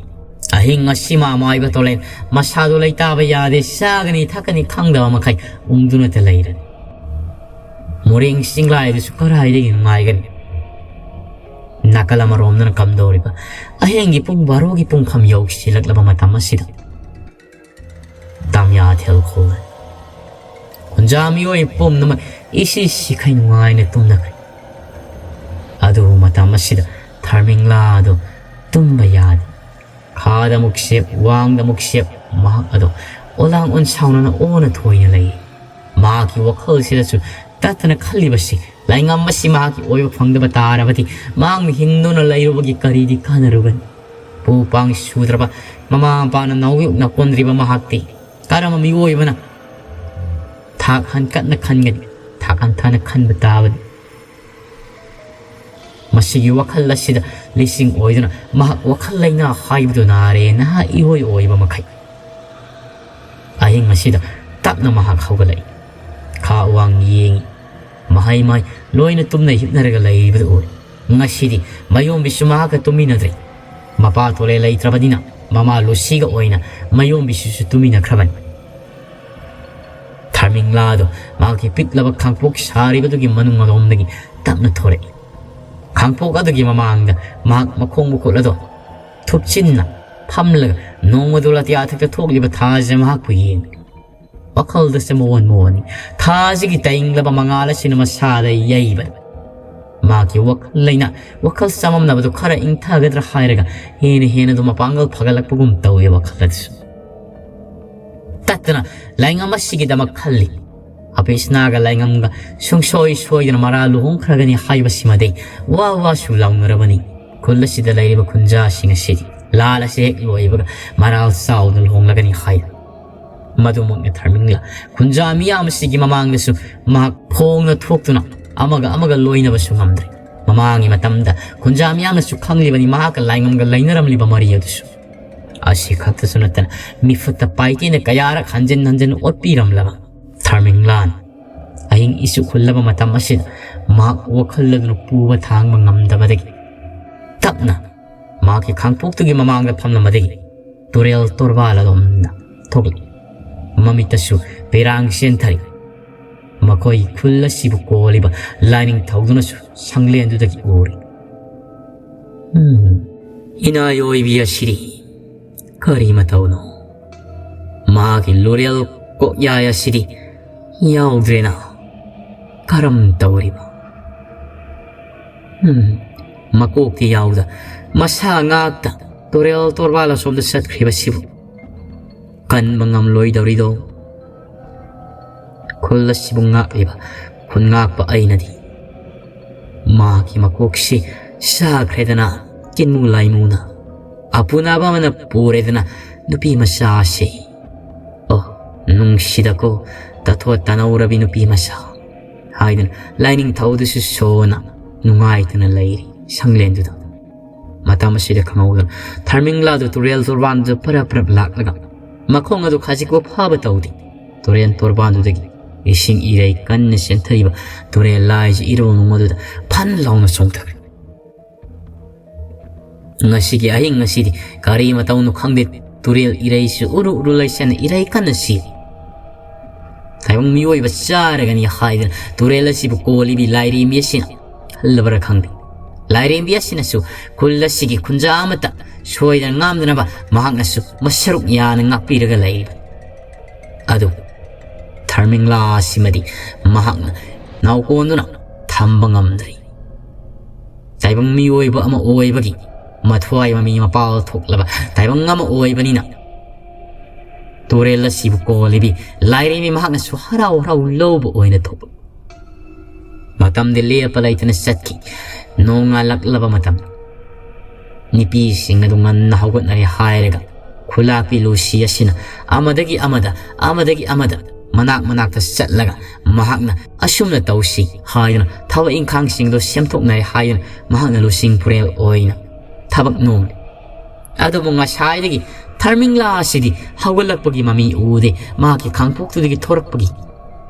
ꯑꯍꯤꯡ ꯑꯁꯤꯃ ꯑꯃꯥꯏꯕ ꯇꯣꯂꯦꯟ ꯃꯁꯥꯗꯨ ꯂꯩꯇꯥꯕ ꯌꯥꯗꯦ, ꯆꯥꯒꯅꯤ ꯊꯛꯀꯅꯤ ꯈꯪꯗꯕ ꯃꯈꯩ ꯎꯪꯗꯨꯅꯇ ꯂꯩꯔꯅꯤ꯫ ꯃꯣꯔꯦꯡ ꯆꯤꯡꯂꯥꯏꯗꯨꯁꯨ ꯀꯔꯥꯏꯗꯒꯤ ꯅꯨꯡꯉꯥꯏꯒꯅꯤ? ꯅꯥꯀꯜ ꯑꯃꯔꯣꯝꯗꯅ ꯀꯝꯗꯧꯔꯤꯕ? ꯑꯍꯤꯡꯒꯤ ꯄꯨꯡ ꯕꯥꯔꯣꯒꯤ ꯄꯨꯡꯐꯝ ꯌꯧꯁꯤꯜꯂꯛꯂꯕ ꯃꯇꯝ ꯑꯁꯤꯗ ꯇꯥꯃꯤꯌꯥ ꯊꯦꯜ ꯈꯣꯜꯂꯦ꯫ ꯈꯨꯟꯖꯥ ꯃꯤꯑꯣꯏ ꯄꯨꯝꯅꯃꯛ ꯏꯁꯤ ꯁꯤꯈꯩ ꯅꯨꯡꯉꯥꯏꯅ ꯇꯨꯝꯅꯈ꯭ꯔꯦ꯫ ꯑꯗꯨꯕꯨ ꯃꯇꯝ ꯑꯁꯤꯗ ꯊꯔꯃꯤꯡꯂꯥ ꯑꯗꯨ ꯇꯨꯝꯕ ꯌꯥꯗꯦ꯫ ꯈꯥꯗ ꯑꯃꯨꯛ ꯁꯦꯞ, ꯋꯥꯡꯗ ꯑꯃꯨꯛ ꯁꯦꯞ, ꯃꯍꯥꯛ ꯑꯗꯣ ꯑꯣꯂꯥꯡ ꯑꯣꯟꯁꯥꯎꯅꯅ ꯑꯣꯟꯅ ꯊꯣꯏꯅ ꯂꯩ꯫ ꯃꯍꯥꯛꯀꯤ ꯋꯥꯈꯜꯁꯤꯗꯁꯨ ꯇꯠꯇꯅ ꯈꯜꯂꯤꯕꯁꯤ, ꯂꯥꯏꯉꯝ ꯑꯁꯤ ꯃꯍꯥꯛꯀꯤ ꯑꯣꯏꯕ ꯐꯪꯗꯕ ꯇꯥꯔꯕꯗꯤ, ꯃꯍꯥꯛꯅ ꯍꯤꯡꯗꯨꯅ ꯂꯩꯔꯨꯕꯒꯤ ꯀꯔꯤꯗꯤ ꯀꯥꯟꯅꯔꯨꯒꯅꯤ? ꯄꯨ ꯄꯥꯡ ꯁꯨꯗ꯭ꯔꯕ, ꯃꯃꯥ ꯃꯄꯥꯅ ꯅꯥꯎꯌꯣꯛꯅ ꯀꯣꯟꯗ꯭ꯔꯤꯕ ꯃꯍꯥꯛꯇꯤ ꯀꯔꯝꯕ ꯃꯤꯑꯣꯏ ꯑꯃꯅ ꯊꯥꯛ ꯍꯟꯀꯠꯅ ꯈꯟꯒꯅꯤ? ꯊꯥꯛ ꯍꯟꯊꯅ ꯈꯟꯕ ꯇꯥꯕꯅꯤ꯫ ꯃꯁꯤꯒꯤ ꯋꯥꯈꯜ ꯑꯁꯤꯗ ꯂꯤꯁꯤꯡ ꯑꯣꯏꯗꯨꯅ ꯃꯍꯥꯛ ꯋꯥꯈꯜ ꯂꯩꯅꯥ ꯍꯥꯏꯕꯗꯨ ꯅꯥꯔꯦ, ꯅꯍꯥ ꯏꯑꯣꯏ ꯑꯣꯏꯕ ꯃꯈꯩ꯫ ꯑꯍꯤꯡ ꯑꯁꯤꯗ ꯇꯞꯅ ꯃꯍꯥꯛ ꯍꯧꯒꯠꯂꯛꯏ꯫ ꯈꯥ ꯋꯥꯡ ꯌꯦꯡꯏ꯫ ꯃꯍꯩ ꯃꯍꯩ ꯂꯣꯏꯅ ꯇꯨꯝꯅ ꯍꯤꯞꯅꯔꯒ ꯂꯩꯕꯗꯨ ꯎꯔꯦ꯫ ꯉꯁꯤꯗꯤ ꯃꯌꯣꯝꯕꯤꯁꯨ ꯃꯍꯥꯛꯀ ꯇꯨꯝꯃꯤꯟꯅꯗ꯭ꯔꯦ꯫ ꯃꯄꯥ ꯇꯣꯂꯦ ꯂꯩꯇ꯭ꯔꯕꯅꯤꯅ ꯃꯃꯥ ꯂꯨꯁꯤꯒ ꯑꯣꯏꯅ ꯃꯌꯣꯝꯕꯤꯁꯤꯁꯨ ꯇꯨꯝꯃꯤꯟꯅꯈ꯭ꯔꯕꯅꯤ꯫ ꯊꯥꯔꯃꯤꯡꯂꯥꯗꯣ ꯃꯍꯥꯛꯀꯤ ꯄꯤꯛꯂꯕ ꯈꯥꯡꯄꯣꯛ ꯁꯥꯔꯤꯕꯗꯨꯒꯤ ꯃꯅꯨꯡ ꯑꯗꯣꯝꯗꯒꯤ ꯇꯞꯅ ꯊꯣꯔꯛꯏ꯫ ꯈꯥꯡꯄꯣꯛ ꯑꯗꯨꯒꯤ ꯃꯃꯥꯡꯗ ꯃꯍꯥꯛ ꯃꯈꯣꯡ ꯃꯈꯨꯠ ꯑꯗꯣ ꯊꯨꯞꯆꯤꯟꯅ ꯐꯝꯂꯒ ꯅꯣꯡꯃꯗꯣ ꯑꯇꯤꯌꯥꯊꯛꯇ ꯊꯣꯛꯂꯤꯕ ꯊꯥꯁꯦ ꯃꯍꯥꯛꯄꯨ ꯌꯦꯡꯂꯤ꯫ ꯋꯥꯈꯜꯗꯁꯨ ꯃꯑꯣꯟ ꯃꯑꯣꯟꯅꯤ꯫ ꯊꯥꯁꯤꯒꯤ ꯇꯥꯏꯪꯂꯕ ꯃꯉꯥꯜ ꯑꯁꯤꯅ ꯃꯁꯥꯗ ꯌꯩꯕꯅꯤ꯫ ꯃꯍꯥꯛꯀꯤ ꯋꯥꯈꯜ ꯂꯩꯅꯥ, ꯋꯥꯈꯜ ꯆꯃꯝꯅꯕꯗꯨ ꯈꯔ ꯏꯪꯊꯒꯗ꯭ꯔꯥ ꯍꯥꯏꯔꯒ ꯍꯦꯟꯅ ꯍꯦꯟꯅ ꯑꯗꯨ ꯃꯄꯥꯡꯒꯜ ꯐꯒꯠꯂꯛꯄꯒꯨꯝ ꯇꯧꯏ ꯋꯥꯈꯜ ꯑꯗꯨꯁꯨ꯫ ꯇꯠꯇꯅ ꯂꯥꯏꯉꯝ ꯑꯁꯤꯒꯤꯗꯃꯛ ꯈꯜꯂꯤ꯫ ꯑꯄꯤꯁꯅꯥꯒ ꯂꯥꯏꯉꯝꯒ ꯁꯨꯡꯁꯣꯏ ꯁꯣꯏꯗꯅ ꯃꯔꯥ ꯂꯨꯍꯣꯡꯈ꯭ꯔꯒꯅꯤ ꯍꯥꯏꯕꯁꯤꯃꯗꯤ ꯋꯥ ꯋꯥꯁꯨ ꯂꯥꯎꯅꯔꯕꯅꯤ꯫ ꯈꯨꯜ ꯑꯁꯤꯗ ꯂꯩꯔꯤꯕ ꯈꯨꯟꯖꯥꯁꯤꯡ ꯑꯁꯤꯗꯤ ꯂꯥꯜ ꯑꯁꯤ ꯍꯦꯛ ꯂꯣꯏꯕꯒ ꯃꯔꯥꯜ ꯆꯥꯎꯅ ꯂꯨꯍꯣꯡꯂꯒꯅꯤ ꯍꯥꯏ꯫ ꯃꯗꯨꯃꯛꯅ ꯊꯥꯔꯃꯤꯡꯂꯥ ꯈꯨꯟꯖꯥ ꯃꯤꯌꯥꯝ ꯑꯁꯤꯒꯤ ꯃꯃꯥꯡꯗꯁꯨ ꯃꯍꯥꯛ ꯐꯣꯡꯅ ꯊꯣꯛꯇꯨꯅ ꯑꯃꯒ ꯑꯃꯒ ꯂꯣꯏꯅꯕꯁꯨ ꯉꯝꯗ꯭ꯔꯦ꯫ ꯃꯃꯥꯡꯒꯤ ꯃꯇꯝꯗ ꯈꯨꯟꯖꯥ ꯃꯤꯌꯥꯝꯅꯁꯨ ꯈꯪꯂꯤꯕꯅꯤ ꯃꯍꯥꯛꯀ ꯂꯥꯏꯉꯝꯒ ꯂꯩꯅꯔꯝꯂꯤꯕ ꯃꯔꯤ ꯑꯗꯨꯁꯨ꯫ ꯑꯁꯤ ꯈꯛꯇꯁꯨ ꯅꯠꯇꯅ ꯃꯤꯐꯠꯇ ꯄꯥꯏꯇꯦꯅ ꯀꯌꯥꯔꯛ ꯍꯟꯖꯤꯟ ꯍꯟꯖꯤꯟ ꯑꯣꯠꯄꯤꯔꯝꯂꯕ ꯊꯥꯔꯃꯤꯡꯂꯥꯟ ꯑꯍꯤꯡ ꯏꯆꯨ ꯈꯨꯜꯂꯕ ꯃꯇꯝ ꯑꯁꯤꯗ ꯃꯍꯥꯛ ꯋꯥꯈꯜ ꯑꯗꯨꯅ ꯄꯨꯕ ꯊꯥꯡꯕ ꯉꯝꯗꯕꯗꯒꯤ ꯇꯞꯅ ꯃꯍꯥꯛꯀꯤ ꯈꯥꯡꯄꯣꯛꯇꯨꯒꯤ ꯃꯃꯥꯡꯗ ꯐꯝꯂꯝꯕꯗꯒꯤ ꯇꯨꯔꯦꯜ ꯇꯣꯔꯕꯥꯜ ꯑꯗꯣꯝꯗ ꯊꯣꯛꯂꯛꯏ꯫ ꯃꯃꯤꯠꯇꯁꯨ ꯄꯤꯔꯥꯡ ꯆꯦꯟꯊꯔꯤ꯫ ꯃꯈꯣꯏ ꯈꯨꯜ ꯑꯁꯤꯕꯨ ꯀꯣꯜꯂꯤꯕ ꯂꯥꯏꯅꯤꯡꯊꯧꯗꯨꯅꯁꯨ ꯁꯪꯂꯦꯟꯗꯨꯗꯒꯤ ꯎꯔꯤ꯫ "ꯎꯝ, ꯏꯅꯥꯏ ꯑꯣꯏꯕꯤ ꯑꯁꯤꯗꯤ ꯀꯔꯤ ꯃꯇꯧꯅꯣ? ꯃꯥꯒꯤ ꯂꯨꯔꯦꯜ ꯀꯣꯛꯌꯥꯏ ꯑꯁꯤꯗꯤ ꯌꯥꯎꯗ꯭ꯔꯦꯅ꯫ ꯀꯔꯝ ꯇꯧꯔꯤꯕ? ꯎꯝ, ꯃꯀꯣꯛꯇꯤ ꯌꯥꯎꯗ ꯃꯁꯥ ꯉꯥꯛꯇ ꯇꯨꯔꯦꯜ ꯇꯣꯔꯕꯥꯜ ꯑꯁꯣꯝꯗ ꯆꯠꯈ꯭ꯔꯤꯕꯁꯤꯕꯨ ꯀꯟꯕ ꯉꯝꯂꯣꯏꯗꯧꯔꯤꯗꯣ? ꯈꯨꯜ ꯑꯁꯤꯕꯨ ꯉꯥꯛꯂꯤꯕ ꯈꯨꯟ ꯉꯥꯛꯄ ꯑꯩꯅꯗꯤ ꯃꯍꯥꯛꯀꯤ ꯃꯀꯣꯛꯁꯤ ꯁꯥꯈ꯭ꯔꯦꯗꯅ, ꯀꯤꯟꯃꯨ ꯂꯥꯏꯃꯨꯅ ꯑꯄꯨꯅꯕ ꯑꯃꯅ ꯄꯨꯔꯦꯗꯅ ꯅꯨꯄꯤ ꯃꯆꯥꯁꯤ꯫ ꯑꯣ, ꯅꯨꯡꯁꯤꯗꯀꯣ, ꯇꯥꯊꯣꯠ ꯇꯥꯅꯧꯔꯕꯤ ꯅꯨꯄꯤ ꯃꯆꯥ ꯍꯥꯏꯗꯨꯅ ꯂꯥꯏꯅꯤꯡꯊꯧꯗꯨꯁꯨ ꯁꯣꯟꯅ ꯅꯨꯡꯉꯥꯏꯇꯅ ꯂꯩꯔꯤ ꯁꯪꯂꯦꯟꯗꯨꯗ꯫ ꯃꯇꯝ ꯑꯁꯤꯗ ꯈꯪꯍꯧꯗꯅ ꯊꯔꯃꯤꯡꯂꯥꯗꯨ ꯇꯨꯔꯦꯜ ꯇꯣꯔꯕꯥꯟꯗꯨꯗ ꯄꯔꯞ ꯄꯔꯞ ꯂꯥꯛꯂꯒ ꯃꯈꯣꯡ ꯑꯗꯨ ꯈꯖꯤꯛꯄꯨ ꯐꯥꯕ ꯇꯧꯗꯦ꯫ ꯇꯨꯔꯦꯜ ꯇꯣꯔꯕꯥꯟꯗꯨꯗꯒꯤ ꯏꯁꯤꯡ ꯏꯔꯩ ꯀꯟꯅ ꯆꯦꯟꯊꯔꯤꯕ ꯇꯨꯔꯦꯜ ꯂꯥꯏꯁꯤ ꯏꯔꯣꯡ ꯑꯗꯨꯗ ꯐꯟ ꯂꯥꯎꯅ ꯆꯣꯡꯊꯈ꯭ꯔꯦ꯫ ꯉꯁꯤꯒꯤ ꯑꯍꯤꯡ ꯑꯁꯤꯗꯤ ꯀꯔꯤ ꯃꯇꯧꯅꯣ ꯈꯪꯗꯦ, ꯇꯨꯔꯦꯜ ꯏꯔꯩꯁꯨ ꯎꯔꯨ ꯎꯔꯨ ꯂꯩꯁꯟꯅ ꯏꯔꯩ ꯀꯟꯅ ꯆꯦꯜꯂꯤ꯫ ꯇꯥꯏꯕꯪ ꯃꯤꯑꯣꯏꯕ ꯆꯥꯔꯒꯅꯤ ꯍꯥꯏꯗꯨꯅ ꯇꯨꯔꯦꯜ ꯑꯁꯤꯕꯨ ꯀꯣꯜꯂꯤꯕꯤ ꯂꯥꯏꯔꯦꯝꯕꯤ ꯑꯁꯤꯅ ꯈꯜꯂꯕꯔꯥ ꯈꯪꯗꯦ꯫ ꯂꯥꯏꯔꯦꯝꯕꯤ ꯑꯁꯤꯅꯁꯨ ꯈꯨꯜ ꯑꯁꯤꯒꯤ ꯈꯨꯟꯖꯥ ꯑꯃꯠꯇ ꯁꯣꯏꯗꯅ ꯉꯥꯝꯗꯅꯕ ꯃꯍꯥꯛꯅꯁꯨ ꯃꯁꯔꯨꯛ ꯌꯥꯅ ꯉꯥꯛꯄꯤꯔꯒ ꯂꯩꯔꯤꯕꯅꯤ꯫ ꯑꯗꯨꯕꯨ ꯊꯔꯃꯤꯡꯂꯥ ꯑꯁꯤꯃꯗꯤ ꯃꯍꯥꯛꯅ ꯅꯥꯎꯀꯣꯟꯗꯨꯅ ꯊꯝꯕ ꯉꯝꯗ꯭ꯔꯤ꯫ ꯇꯥꯏꯕꯪ ꯃꯤꯑꯣꯏꯕ ꯑꯃ ꯑꯣꯏꯕꯒꯤ ꯃꯊ꯭ꯋꯥꯏ ꯃꯃꯤ ꯃꯄꯥꯜ ꯊꯣꯛꯂꯕ ꯇꯥꯏꯕꯪ ꯑꯃ ꯑꯣꯏꯕꯅꯤꯅ ꯇꯨꯔꯦꯜ ꯑꯁꯤꯕꯨ ꯀꯣꯜꯂꯤꯕꯤ ꯂꯥꯏꯔꯦꯝꯕꯤ ꯃꯍꯥꯛꯅꯁꯨ ꯍꯔꯥꯎ ꯍꯔꯥꯎ ꯂꯧꯕ ꯑꯣꯏꯅ ꯊꯣꯛꯂꯛꯏ꯫ ꯃꯇꯝꯗꯤ ꯂꯦꯞꯄ ꯂꯩꯇꯅ ꯆꯠꯈꯤ꯫ ꯅꯣꯡꯉꯥꯜꯂꯛꯂꯕ ꯃꯇꯝ, ꯅꯨꯄꯤꯁꯤꯡ ꯑꯗꯨ ꯉꯟꯅ ꯍꯧꯒꯠꯅꯔꯦ ꯍꯥꯏꯔꯒ ꯈꯨꯂꯥꯛꯄꯤ ꯂꯨꯁꯤ ꯑꯁꯤꯅ ꯑꯃꯗꯒꯤ ꯑꯃꯗ, ꯑꯃꯗꯒꯤ ꯑꯃꯗ ꯃꯅꯥꯛ ꯃꯅꯥꯛꯇ ꯆꯠꯂꯒ ꯃꯍꯥꯛꯅ ꯑꯁꯨꯝꯅ ꯇꯧꯁꯤ ꯍꯥꯏꯗꯨꯅ ꯊꯕꯛ ꯏꯪꯈꯥꯡꯁꯤꯡꯗꯨ ꯁꯦꯝꯗꯣꯛꯅꯔꯦ ꯍꯥꯏꯗꯨꯅ ꯃꯍꯥꯛꯅ ꯂꯨꯁꯤꯡ ꯄꯨꯔꯦꯜ ꯑꯣꯏꯅ ꯊꯕꯛ ꯅꯣꯝꯂꯤ꯫ ꯑꯗꯨꯕꯨ ꯉꯁꯥꯏꯗꯒꯤ ꯊꯔꯃꯤꯡꯂꯥ ꯑꯁꯤꯗꯤ ꯍꯧꯒꯠꯂꯛꯄꯒꯤ ꯃꯃꯤ ꯎꯗꯦ, ꯃꯍꯥꯛꯀꯤ ꯈꯥꯡꯄꯣꯛꯇꯨꯗꯒꯤ ꯊꯣꯔꯛꯄꯒꯤ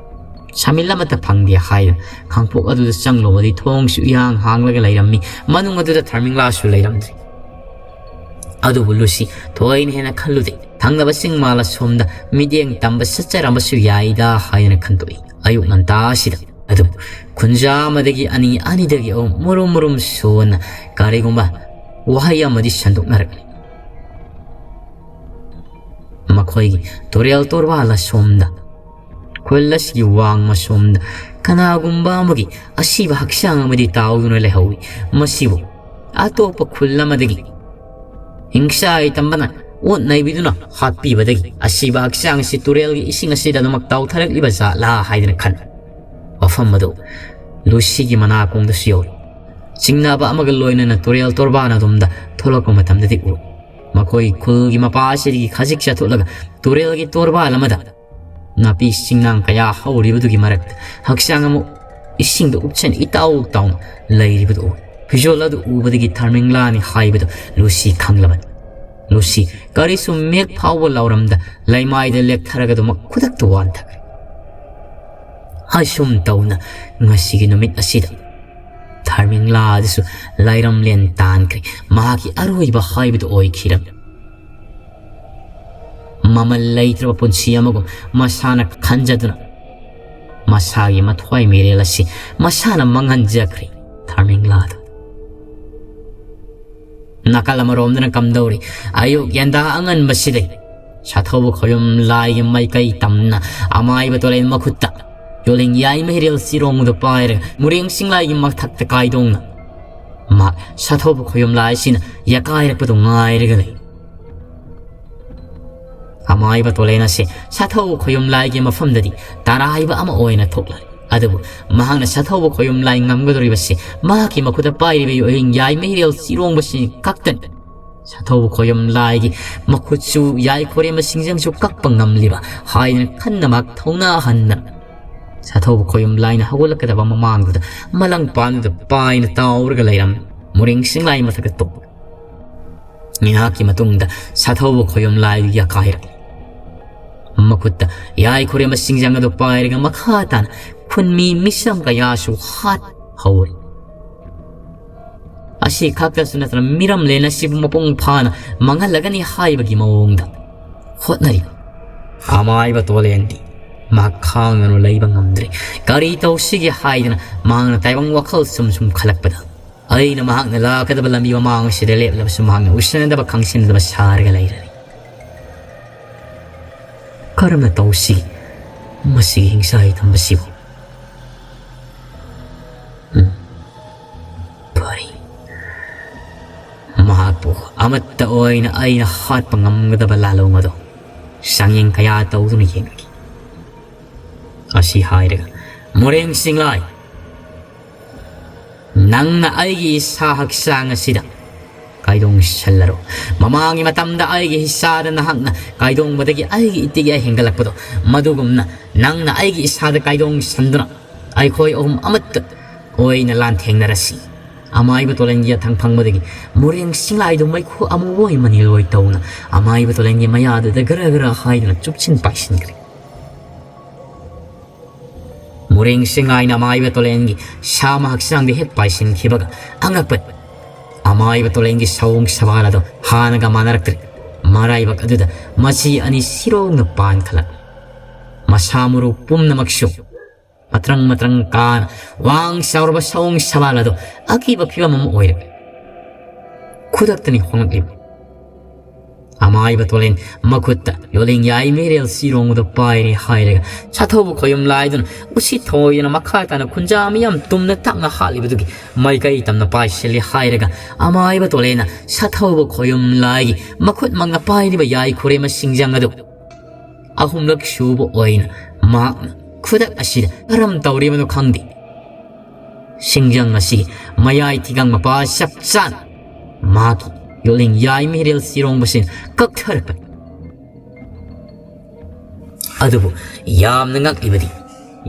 ꯁꯥꯃꯤꯜ ꯑꯃꯠꯇ ꯐꯪꯗꯦ ꯍꯥꯏꯗꯨꯅ ꯈꯥꯡꯄꯣꯛ ꯑꯗꯨꯗ ꯆꯪꯂꯨꯕꯗꯤ ꯊꯣꯡꯁꯨ ꯏꯍꯥꯡ ꯍꯥꯡꯂꯒ ꯂꯩꯔꯝꯃꯤ, ꯃꯅꯨꯡ ꯑꯗꯨꯗ ꯊꯔꯃꯤꯡꯂꯥꯁꯨ ꯂꯩꯔꯝꯗ꯭ꯔꯤ꯫ ꯑꯗꯨꯕꯨ ꯂꯨꯁꯤ ꯊꯣꯏꯅ ꯍꯦꯟꯅ ꯈꯜꯂꯨꯗꯦ꯫ ꯊꯪꯅꯕ ꯆꯤꯡꯃꯥꯜ ꯑꯁꯣꯝꯗ ꯃꯤꯠꯌꯦꯡ ꯇꯝꯕ ꯆꯠꯆꯔꯝꯕꯁꯨ ꯌꯥꯏꯗ ꯍꯥꯏꯗꯨꯅ ꯈꯟꯗꯣꯛꯏ꯫ ꯑꯌꯨꯛ ꯉꯟꯇꯥ ꯑꯁꯤꯗ ꯑꯗꯨꯕꯨ ꯈꯨꯟꯖꯥ ꯑꯃꯗꯒꯤ ꯑꯅꯤ, ꯑꯅꯤꯗꯒꯤ ꯑꯍꯨꯝ ꯃꯨꯔꯨꯝ ꯃꯨꯔꯨꯝ ꯁꯣꯟꯅ ꯀꯔꯤꯒꯨꯝꯕ ꯋꯥꯍꯩ ꯑꯃꯗꯤ ꯁꯟꯗꯣꯛꯅꯔꯛꯂꯤ꯫ ꯃꯈꯣꯏꯒꯤ ꯇꯨꯔꯦꯜ ꯇꯣꯔꯕꯥꯜ ꯑꯁꯣꯝꯗ, ꯈꯨꯜ ꯑꯁꯤꯒꯤ ꯋꯥꯡꯃ ꯁꯣꯝꯗ ꯀꯅꯥꯒꯨꯝꯕ ꯑꯃꯒꯤ ꯑꯁꯤꯕ ꯍꯛꯆꯥꯡ ꯑꯃꯗꯤ ꯇꯥꯎꯗꯨꯅ ꯂꯩꯍꯧꯏ꯫ ꯃꯁꯤꯕꯨ ꯑꯇꯣꯞꯄ ꯈꯨꯜ ꯑꯃꯗꯒꯤ ꯍꯤꯡꯁꯥ ꯇꯝꯕꯅ ꯑꯣꯠ ꯅꯩꯕꯤꯗꯨꯅ ꯍꯥꯠꯄꯤꯕꯗꯒꯤ ꯑꯁꯤꯕ ꯍꯛꯆꯥꯡ ꯑꯁꯤ ꯇꯨꯔꯦꯜꯒꯤ ꯏꯁꯤꯡ ꯑꯁꯤꯗ ꯑꯗꯨꯃꯛ ꯇꯥꯎꯊꯔꯛꯂꯤꯕ ꯖꯥꯠꯂꯥ ꯍꯥꯏꯗꯅ ꯈꯟ꯫ ꯋꯥꯐꯝ ꯑꯗꯨ ꯂꯨꯁꯤꯒꯤ ꯃꯅꯥꯀꯣꯡꯗꯁꯨ ꯌꯧꯔꯦ꯫ ꯆꯤꯡꯅꯕ ꯑꯃꯒ ꯂꯣꯏꯅꯅ ꯇꯨꯔꯦꯜ ꯇꯣꯔꯕꯥꯟ ꯑꯗꯣꯝꯗ ꯊꯣꯛꯂꯛꯄ ꯃꯇꯝꯗꯗꯤ ꯎꯔꯦ꯫ ꯃꯈꯣꯏ ꯈꯨꯜꯒꯤ ꯃꯄꯥ ꯑꯁꯤꯗꯒꯤ ꯈꯖꯤꯛ ꯆꯠꯊꯣꯛꯂꯒ ꯇꯨꯔꯦꯜꯒꯤ ꯇꯣꯔꯕꯥꯟ ꯑꯃꯗ ꯅꯥꯄꯤ ꯁꯤꯡꯅꯥꯡ ꯀꯌꯥ ꯍꯧꯔꯤꯕꯗꯨꯒꯤ ꯃꯔꯛꯇ ꯍꯛꯆꯥꯡ ꯑꯃ ꯏꯁꯤꯡꯗ ꯎꯞꯁꯟ ꯏꯇꯥꯎ ꯇꯥꯎꯅ ꯂꯩꯔꯤꯕꯗꯨ ꯎꯏ꯫ ꯐꯤꯖꯣꯜ ꯑꯗꯨ ꯎꯕꯗꯒꯤ ꯊꯥꯔꯃꯤꯡꯂꯥꯅꯤ ꯍꯥꯏꯕꯗꯨ ꯂꯨꯁꯤ ꯈꯪꯂꯕꯅꯤ꯫ ꯂꯨꯁꯤ ꯀꯔꯤꯁꯨ ꯃꯦꯛ ꯐꯥꯎꯕ ꯂꯥꯎꯔꯝꯗ ꯂꯩꯃꯥꯏꯗ ꯂꯦꯛꯊꯔꯒ ꯑꯗꯨꯃꯛ ꯈꯨꯗꯛꯇ ꯋꯥꯟꯊꯈ꯭ꯔꯦ꯫ ꯑꯁꯨꯝ ꯇꯧꯅ ꯉꯁꯤꯒꯤ ꯅꯨꯃꯤꯠ ꯑꯁꯤꯗ ꯊꯥꯔꯃꯤꯡꯂꯥ ꯑꯗꯨꯁꯨ ꯂꯥꯏꯔꯝꯂꯦꯟ ꯇꯥꯟꯈ꯭ꯔꯦ꯫ ꯃꯍꯥꯛꯀꯤ ꯑꯔꯣꯏꯕ ꯍꯥꯏꯕꯗꯨ ꯑꯣꯏꯈꯤꯔꯝꯃꯤ꯫ ꯃꯃꯜ ꯂꯩꯇ꯭ꯔꯕ ꯄꯨꯟꯁꯤ ꯑꯃꯒꯨꯝ ꯃꯁꯥꯅ ꯈꯟꯖꯗꯨꯅ ꯃꯁꯥꯒꯤ ꯃꯊ꯭ꯋꯥꯏ ꯃꯤꯔꯦꯜ ꯑꯁꯤ ꯃꯁꯥꯅ ꯃꯥꯡꯍꯟꯖꯈ꯭ꯔꯦ ꯊꯥꯔꯃꯤꯡꯂꯥꯗ꯫ ꯅꯥꯀꯜ ꯑꯃꯔꯣꯝꯗꯅ ꯀꯝꯗꯧꯔꯤ? ꯑꯌꯨꯛ ꯌꯦꯟꯗꯥ ꯑꯉꯟꯕꯁꯤꯗꯩ ꯁꯥꯊꯧꯕ ꯈꯣꯌꯨꯝ ꯂꯥꯏꯒꯤ ꯃꯥꯏꯀꯩ ꯇꯝꯅ ꯑꯃꯥꯏꯕ ꯇꯣꯂꯦꯟ ꯃꯈꯨꯠꯇ ꯌꯣꯜꯍꯤꯡ ꯌꯥꯏ ꯃꯍꯤꯔꯦꯜ ꯆꯤꯔꯣꯡꯗꯨ ꯄꯥꯏꯔꯒ ꯃꯨꯔꯦꯡ ꯆꯤꯡꯂꯥꯏꯒꯤ ꯃꯊꯛꯇ ꯀꯥꯏꯗꯣꯡꯅ ꯃꯍꯥꯛ ꯁꯥꯊꯧꯕ ꯈꯣꯌꯨꯝ ꯂꯥꯏꯁꯤꯅ ꯌꯥꯀꯥꯏꯔꯛꯄꯗꯨ ꯉꯥꯏꯔꯒ ꯂꯩ꯫ ꯑꯃꯥꯏꯕ ꯇꯣꯂꯦꯟ ꯑꯁꯤ ꯁꯥꯊꯧ ꯈꯣꯌꯨꯝ ꯂꯥꯏꯒꯤ ꯃꯐꯝꯗꯗꯤ ꯇꯔꯥꯏꯕ ꯑꯃ ꯑꯣꯏꯅ ꯊꯣꯛꯂꯔꯦ꯫ ꯑꯗꯨꯕꯨ ꯃꯍꯥꯛꯅ ꯁꯥꯊꯧꯕ ꯈꯣꯌꯨꯝ ꯂꯥꯏ ꯉꯝꯒꯗꯧꯔꯤꯕꯁꯤ ꯃꯍꯥꯛꯀꯤ ꯃꯈꯨꯠꯇ ꯄꯥꯏꯔꯤꯕ ꯌꯣꯍꯤꯡ ꯌꯥꯏ ꯃꯩꯔꯦꯜ ꯆꯤꯔꯣꯡꯕꯁꯤ ꯈꯛꯇꯅꯤ꯫ ꯁꯥꯊꯧꯕ ꯈꯣꯌꯨꯝ ꯂꯥꯏꯒꯤ ꯃꯈꯨꯠꯁꯨ ꯌꯥꯏ ꯈꯣꯔꯦꯝꯕ ꯁꯤꯡꯖꯪꯁꯨ ꯀꯛꯄ ꯉꯝꯂꯤꯕ ꯍꯥꯏꯗꯅ ꯈꯟꯅ ꯃꯍꯥꯛ ꯊꯧꯅꯥ ꯍꯟꯗꯅ ꯁꯥꯊꯧꯕ ꯈꯣꯌꯨꯝ ꯂꯥꯏꯅ ꯍꯧꯒꯠꯂꯛꯀꯗꯕ ꯃꯃꯥꯡꯗꯨꯗ ꯃꯂꯪ ꯄꯥꯟꯗꯨꯗ ꯄꯥꯏꯅ ꯇꯥꯎꯔꯒ ꯂꯩꯔꯝꯃꯤ꯫ ꯃꯨꯔꯦꯡ ꯆꯤꯡꯂꯥꯏ ꯃꯊꯛꯇ ꯇꯣꯛ ꯉꯥꯏꯍꯥꯛꯀꯤ ꯃꯇꯨꯡꯗ ꯁꯥꯊꯧꯕ ꯈꯣꯌꯨꯝ ꯂꯥꯏꯗꯨ ꯌꯥꯀꯥꯏꯔꯛꯂꯦ꯫ ꯃꯈꯨꯠꯇ ꯌꯥꯏ ꯈꯨꯔꯦꯝꯕ ꯁꯤꯡꯖꯪ ꯑꯗꯨ ꯄꯥꯏꯔꯒ ꯃꯈꯥ ꯇꯥꯅ ꯈꯨꯟꯃꯤ ꯃꯤꯆꯝ ꯀꯌꯥꯁꯨ ꯍꯥꯠ ꯍꯧꯔꯦ꯫ ꯑꯁꯤ ꯈꯛꯇꯁꯨ ꯅꯠꯇꯅ ꯃꯤꯔꯝꯂꯦꯟ ꯑꯁꯤꯕꯨ ꯃꯄꯨꯡ ꯐꯥꯅ ꯃꯥꯡꯍꯜꯂꯒꯅꯤ ꯍꯥꯏꯕꯒꯤ ꯃꯑꯣꯡꯗ ꯍꯣꯠꯅꯔꯤ꯫ ꯑꯃꯥꯏꯕ ꯇꯣꯂꯦꯟꯗꯤ ꯃꯍꯥꯛ ꯈꯥꯡꯉꯅꯨ ꯂꯩꯕ ꯉꯝꯗ꯭ꯔꯦ꯫ ꯀꯔꯤ ꯇꯧꯁꯤꯒꯦ ꯍꯥꯏꯗꯅ ꯃꯍꯥꯛꯅ ꯇꯥꯏꯕꯪ ꯋꯥꯈꯜ ꯁꯨꯝ ꯁꯨꯝ ꯈꯜꯂꯛꯄꯗ ꯑꯩꯅ ꯃꯍꯥꯛꯅ ꯂꯥꯛꯀꯗꯕ ꯂꯝꯕꯤ ꯃꯃꯥꯡ ꯑꯁꯤꯗ ꯂꯦꯞꯂꯕꯁꯨ ꯃꯍꯥꯛꯅ ꯎꯁꯤꯟꯅꯗꯕ ꯈꯪꯁꯤꯟꯅꯗꯕ ꯁꯥꯔꯒ ꯂꯩꯔꯅꯤ꯫ ꯀꯔꯝꯅ ꯇꯧꯁꯤ ꯃꯁꯤꯒꯤ ꯍꯤꯡꯁꯥ ꯍꯩꯊꯝꯕꯁꯤꯕꯨ? ꯎꯝ, ꯐꯔꯦ꯫ ꯃꯍꯥꯛꯄꯨ ꯑꯃꯠꯇ ꯑꯣꯏꯅ ꯑꯩꯅ ꯍꯥꯠꯄ ꯉꯝꯒꯗꯕ ꯂꯥꯂꯣꯡ ꯑꯗꯣ ꯆꯥꯡꯌꯦꯡ ꯀꯌꯥ ꯇꯧꯗꯨꯅ ꯌꯦꯡꯂꯛꯏ꯫ ꯑꯁꯤ ꯍꯥꯏꯔꯒ, "ꯃꯣꯔꯦꯡ ꯁꯤꯡꯂꯥꯏ, ꯅꯪꯅ ꯑꯩꯒꯤ ꯏꯁꯥ ꯍꯛꯆꯥꯡ ꯑꯁꯤꯗ ꯀꯥꯏꯗꯣꯡꯁꯜꯂꯔꯣ꯫ ꯃꯃꯥꯡꯒꯤ ꯃꯇꯝꯗ ꯑꯩꯒꯤ ꯏꯁꯥꯗ ꯅꯍꯥꯛꯅ ꯀꯥꯏꯗꯣꯡꯕꯗꯒꯤ ꯑꯩꯒꯤ ꯏꯇꯤꯛ ꯍꯦꯟꯒꯠꯂꯛꯄꯗꯣ, ꯃꯗꯨꯒꯨꯝꯅ ꯅꯪꯅ ꯑꯩꯒꯤ ꯏꯁꯥꯗ ꯀꯥꯏꯗꯣꯡꯁꯟꯗꯨꯅ ꯑꯩꯈꯣꯏ ꯑꯍꯨꯝ ꯑꯃꯠꯇ ꯑꯣꯏꯅ ꯂꯥꯟꯊꯦꯡꯅꯔꯁꯤ꯫" ꯑꯃꯥꯏꯕ ꯇꯣꯂꯦꯟꯒꯤ ꯌꯥꯊꯪ ꯐꯪꯕꯗꯒꯤ ꯃꯣꯔꯦꯡ ꯁꯤꯡꯂꯥꯏꯗꯨ ꯃꯩꯈꯨ ꯑꯃꯨꯕ ꯑꯣꯏ ꯃꯅꯤꯜ ꯑꯣꯏ ꯇꯧꯅ ꯑꯃꯥꯏꯕ ꯇꯣꯂꯦꯟꯒꯤ ꯃꯌꯥꯗꯨꯗ ꯒꯔ ꯒꯔ ꯍꯥꯏꯗꯨꯅ ꯆꯨꯞꯁꯤꯟ ꯄꯥꯏꯁꯤꯟꯈ꯭ꯔꯦ꯫ ꯃꯣꯔꯦꯡ ꯁꯤꯡꯂꯥꯏꯅ ꯑꯃꯥꯏꯕ ꯇꯣꯂꯦꯟꯒꯤ ꯁꯥ ꯑꯃ ꯍꯛꯆꯥꯡꯗ ꯍꯦꯛ ꯄꯥꯏꯁꯤꯟꯈꯤꯕꯒ ꯑꯉꯛꯄ ꯑꯃꯥꯏꯕ ꯇꯣꯂꯦꯟꯒꯤ ꯁꯑꯣꯡ ꯁꯕꯥꯜ ꯑꯗꯣ ꯍꯥꯟꯅꯒ ꯃꯥꯟꯅꯔꯛꯇ꯭ꯔꯦ꯫ ꯃꯔꯥꯏꯕꯛ ꯑꯗꯨꯗ ꯃꯆꯤ ꯑꯅꯤ ꯁꯤꯔꯣꯡꯅ ꯄꯥꯟꯈꯠꯂꯛꯂꯦ꯫ ꯃꯁꯥ ꯃꯔꯨ ꯄꯨꯝꯅꯃꯛꯁꯨ ꯃꯇ꯭ꯔꯪ ꯃꯇ꯭ꯔꯪ ꯀꯥꯅ ꯋꯥꯡ ꯆꯥꯎꯔꯕ ꯁꯑꯣꯡ ꯁꯕꯥꯜ ꯑꯗꯣ ꯑꯀꯤꯕ ꯐꯤꯕꯝ ꯑꯃ ꯑꯣꯏꯔꯦ꯫ ꯈꯨꯗꯛꯇꯅꯤ ꯍꯣꯡꯂꯛꯂꯤꯕ꯫ ꯑꯃꯥꯏꯕ ꯇꯣꯂꯦꯟ ꯃꯈꯨꯠꯇ ꯌꯣꯂꯤꯡ ꯌꯥꯏ ꯃꯩꯔꯦꯜ ꯁꯤꯔꯣꯡꯕꯗꯣ ꯄꯥꯏꯔꯦ ꯍꯥꯏꯔꯒ ꯁꯥꯊꯧꯕ ꯈꯣꯌꯨꯝ ꯂꯥꯏꯗꯨꯅ ꯎꯁꯤꯠ ꯊꯑꯣꯏꯗꯅ ꯃꯈꯥ ꯇꯥꯅ ꯈꯨꯟꯖꯥ ꯃꯤꯌꯥꯝ ꯇꯨꯝꯅ ꯇꯞꯅ ꯍꯥꯠꯂꯤꯕꯗꯨꯒꯤ ꯃꯥꯏꯀꯩ ꯇꯝꯅ ꯄꯥꯏꯁꯤꯜꯂꯤ ꯍꯥꯏꯔꯒ ꯑꯃꯥꯏꯕ ꯇꯣꯂꯦꯟꯅ ꯁꯥꯊꯧꯕ ꯈꯣꯌꯨꯝ ꯂꯥꯏꯒꯤ ꯃꯈꯨꯠꯃꯛꯅ ꯄꯥꯏꯔꯤꯕ ꯌꯥꯏ ꯈꯨꯔꯦꯝꯕ ꯁꯤꯡꯖꯪ ꯑꯗꯨ ꯑꯍꯨꯝꯂꯛ ꯁꯨꯕ ꯑꯣꯏꯅ ꯃꯍꯥꯛꯅ ꯈꯨꯗꯛ ꯑꯁꯤꯗ ꯀꯔꯝ ꯇꯧꯔꯤꯕꯅꯣ ꯈꯪꯗꯦ꯫ ꯁꯤꯡꯖꯪ ꯑꯁꯤ ꯃꯌꯥꯏ ꯊꯤꯒꯥꯡ ꯃꯄꯥ ꯆꯞ ꯆꯥꯅ ꯃꯍꯥꯛꯀꯤ ꯌꯣꯠꯂꯤꯡ ꯌꯥꯏ ꯃꯩꯔꯦꯜ ꯁꯤꯔꯣꯡꯕꯁꯤꯅ ꯀꯛꯊꯔꯛꯄꯅꯤ꯫ ꯑꯗꯨꯕꯨ ꯌꯥꯝꯅ ꯉꯛꯂꯤꯕꯗꯤ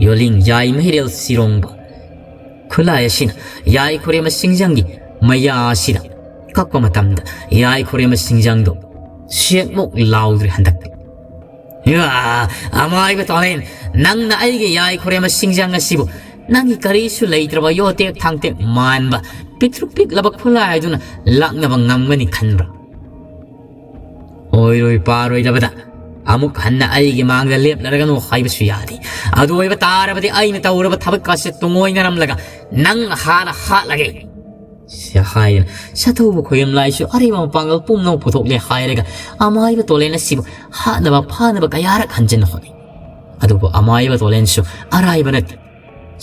ꯌꯣꯠꯂꯤꯡ ꯌꯥꯏ ꯃꯩꯔꯦꯜ ꯁꯤꯔꯣꯡꯕ ꯈꯨꯠꯂꯥꯏ ꯑꯁꯤꯅ ꯌꯥꯏ ꯈꯨꯔꯦꯝꯕ ꯁꯤꯡꯖꯪꯒꯤ ꯃꯌꯥ ꯑꯁꯤꯗ ꯀꯛꯄ ꯃꯇꯝꯗ ꯌꯥꯏ ꯈꯨꯔꯦꯝꯕ ꯁꯤꯡꯖꯪꯗꯨ ꯁꯦꯛꯃꯨꯛ ꯂꯥꯎꯗ꯭ꯔꯦ ꯍꯟꯗꯛꯇꯤ꯫ "ꯌꯥ, ꯑꯃꯥꯏꯕ ꯇꯣꯂꯦꯟ, ꯅꯪꯅ ꯑꯩꯒꯤ ꯌꯥꯏ ꯈꯨꯔꯦꯝꯕ ꯁꯤꯡꯖꯪ ꯑꯁꯤꯕꯨ ꯅꯪꯒꯤ ꯀꯔꯤꯁꯨ ꯂꯩꯇ꯭ꯔꯕ ꯌꯣꯇꯦꯛ ꯊꯥꯡꯇꯦꯛ ꯃꯥꯟꯕ ꯄꯤꯛꯇ꯭ꯔꯨ ꯄꯤꯛꯂꯕ ꯈꯨꯠꯂꯥꯏꯗꯨꯅ ꯂꯥꯛꯅꯕ ꯉꯝꯒꯅꯤ ꯈꯟꯕ꯭ꯔꯥ? ꯑꯣꯏꯔꯣꯏ ꯄꯥꯔꯣꯏꯗꯕꯗ ꯑꯃꯨꯛ ꯍꯟꯅ ꯑꯩꯒꯤ ꯃꯥꯡꯗ ꯂꯦꯞꯂꯔꯒꯅꯨ ꯍꯥꯏꯕꯁꯨ ꯌꯥꯗꯦ꯫ ꯑꯗꯨ ꯑꯣꯏꯕ ꯇꯥꯔꯕꯗꯤ ꯑꯩꯅ ꯇꯧꯔꯕ ꯊꯕꯛ ꯑꯁꯤ ꯇꯨꯡꯑꯣꯏꯅꯔꯝꯂꯒ ꯅꯪ ꯍꯥꯟꯅ ꯍꯥꯠꯂꯒꯦ" ꯁꯤ ꯍꯥꯏꯗꯨꯅ ꯁꯥꯊꯧꯕ ꯈꯣꯌꯨꯝ ꯂꯥꯏꯁꯨ ꯑꯔꯩꯕ ꯃꯄꯥꯡꯒꯜ ꯄꯨꯝꯅꯃꯛ ꯄꯨꯊꯣꯛꯂꯦ ꯍꯥꯏꯔꯒ ꯑꯃꯥꯏꯕ ꯇꯣꯂꯦꯟ ꯑꯁꯤꯕꯨ ꯍꯥꯠꯅꯕ ꯐꯥꯅꯕ ꯀꯌꯥꯔꯛ ꯍꯟꯖꯤꯟꯅ ꯍꯣꯠꯅꯩ꯫ ꯑꯗꯨꯕꯨ ꯑꯃꯥꯏꯕ ꯇꯣꯂꯦꯟꯁꯨ ꯑꯔꯥꯏꯕ ꯅꯠꯇꯦ꯫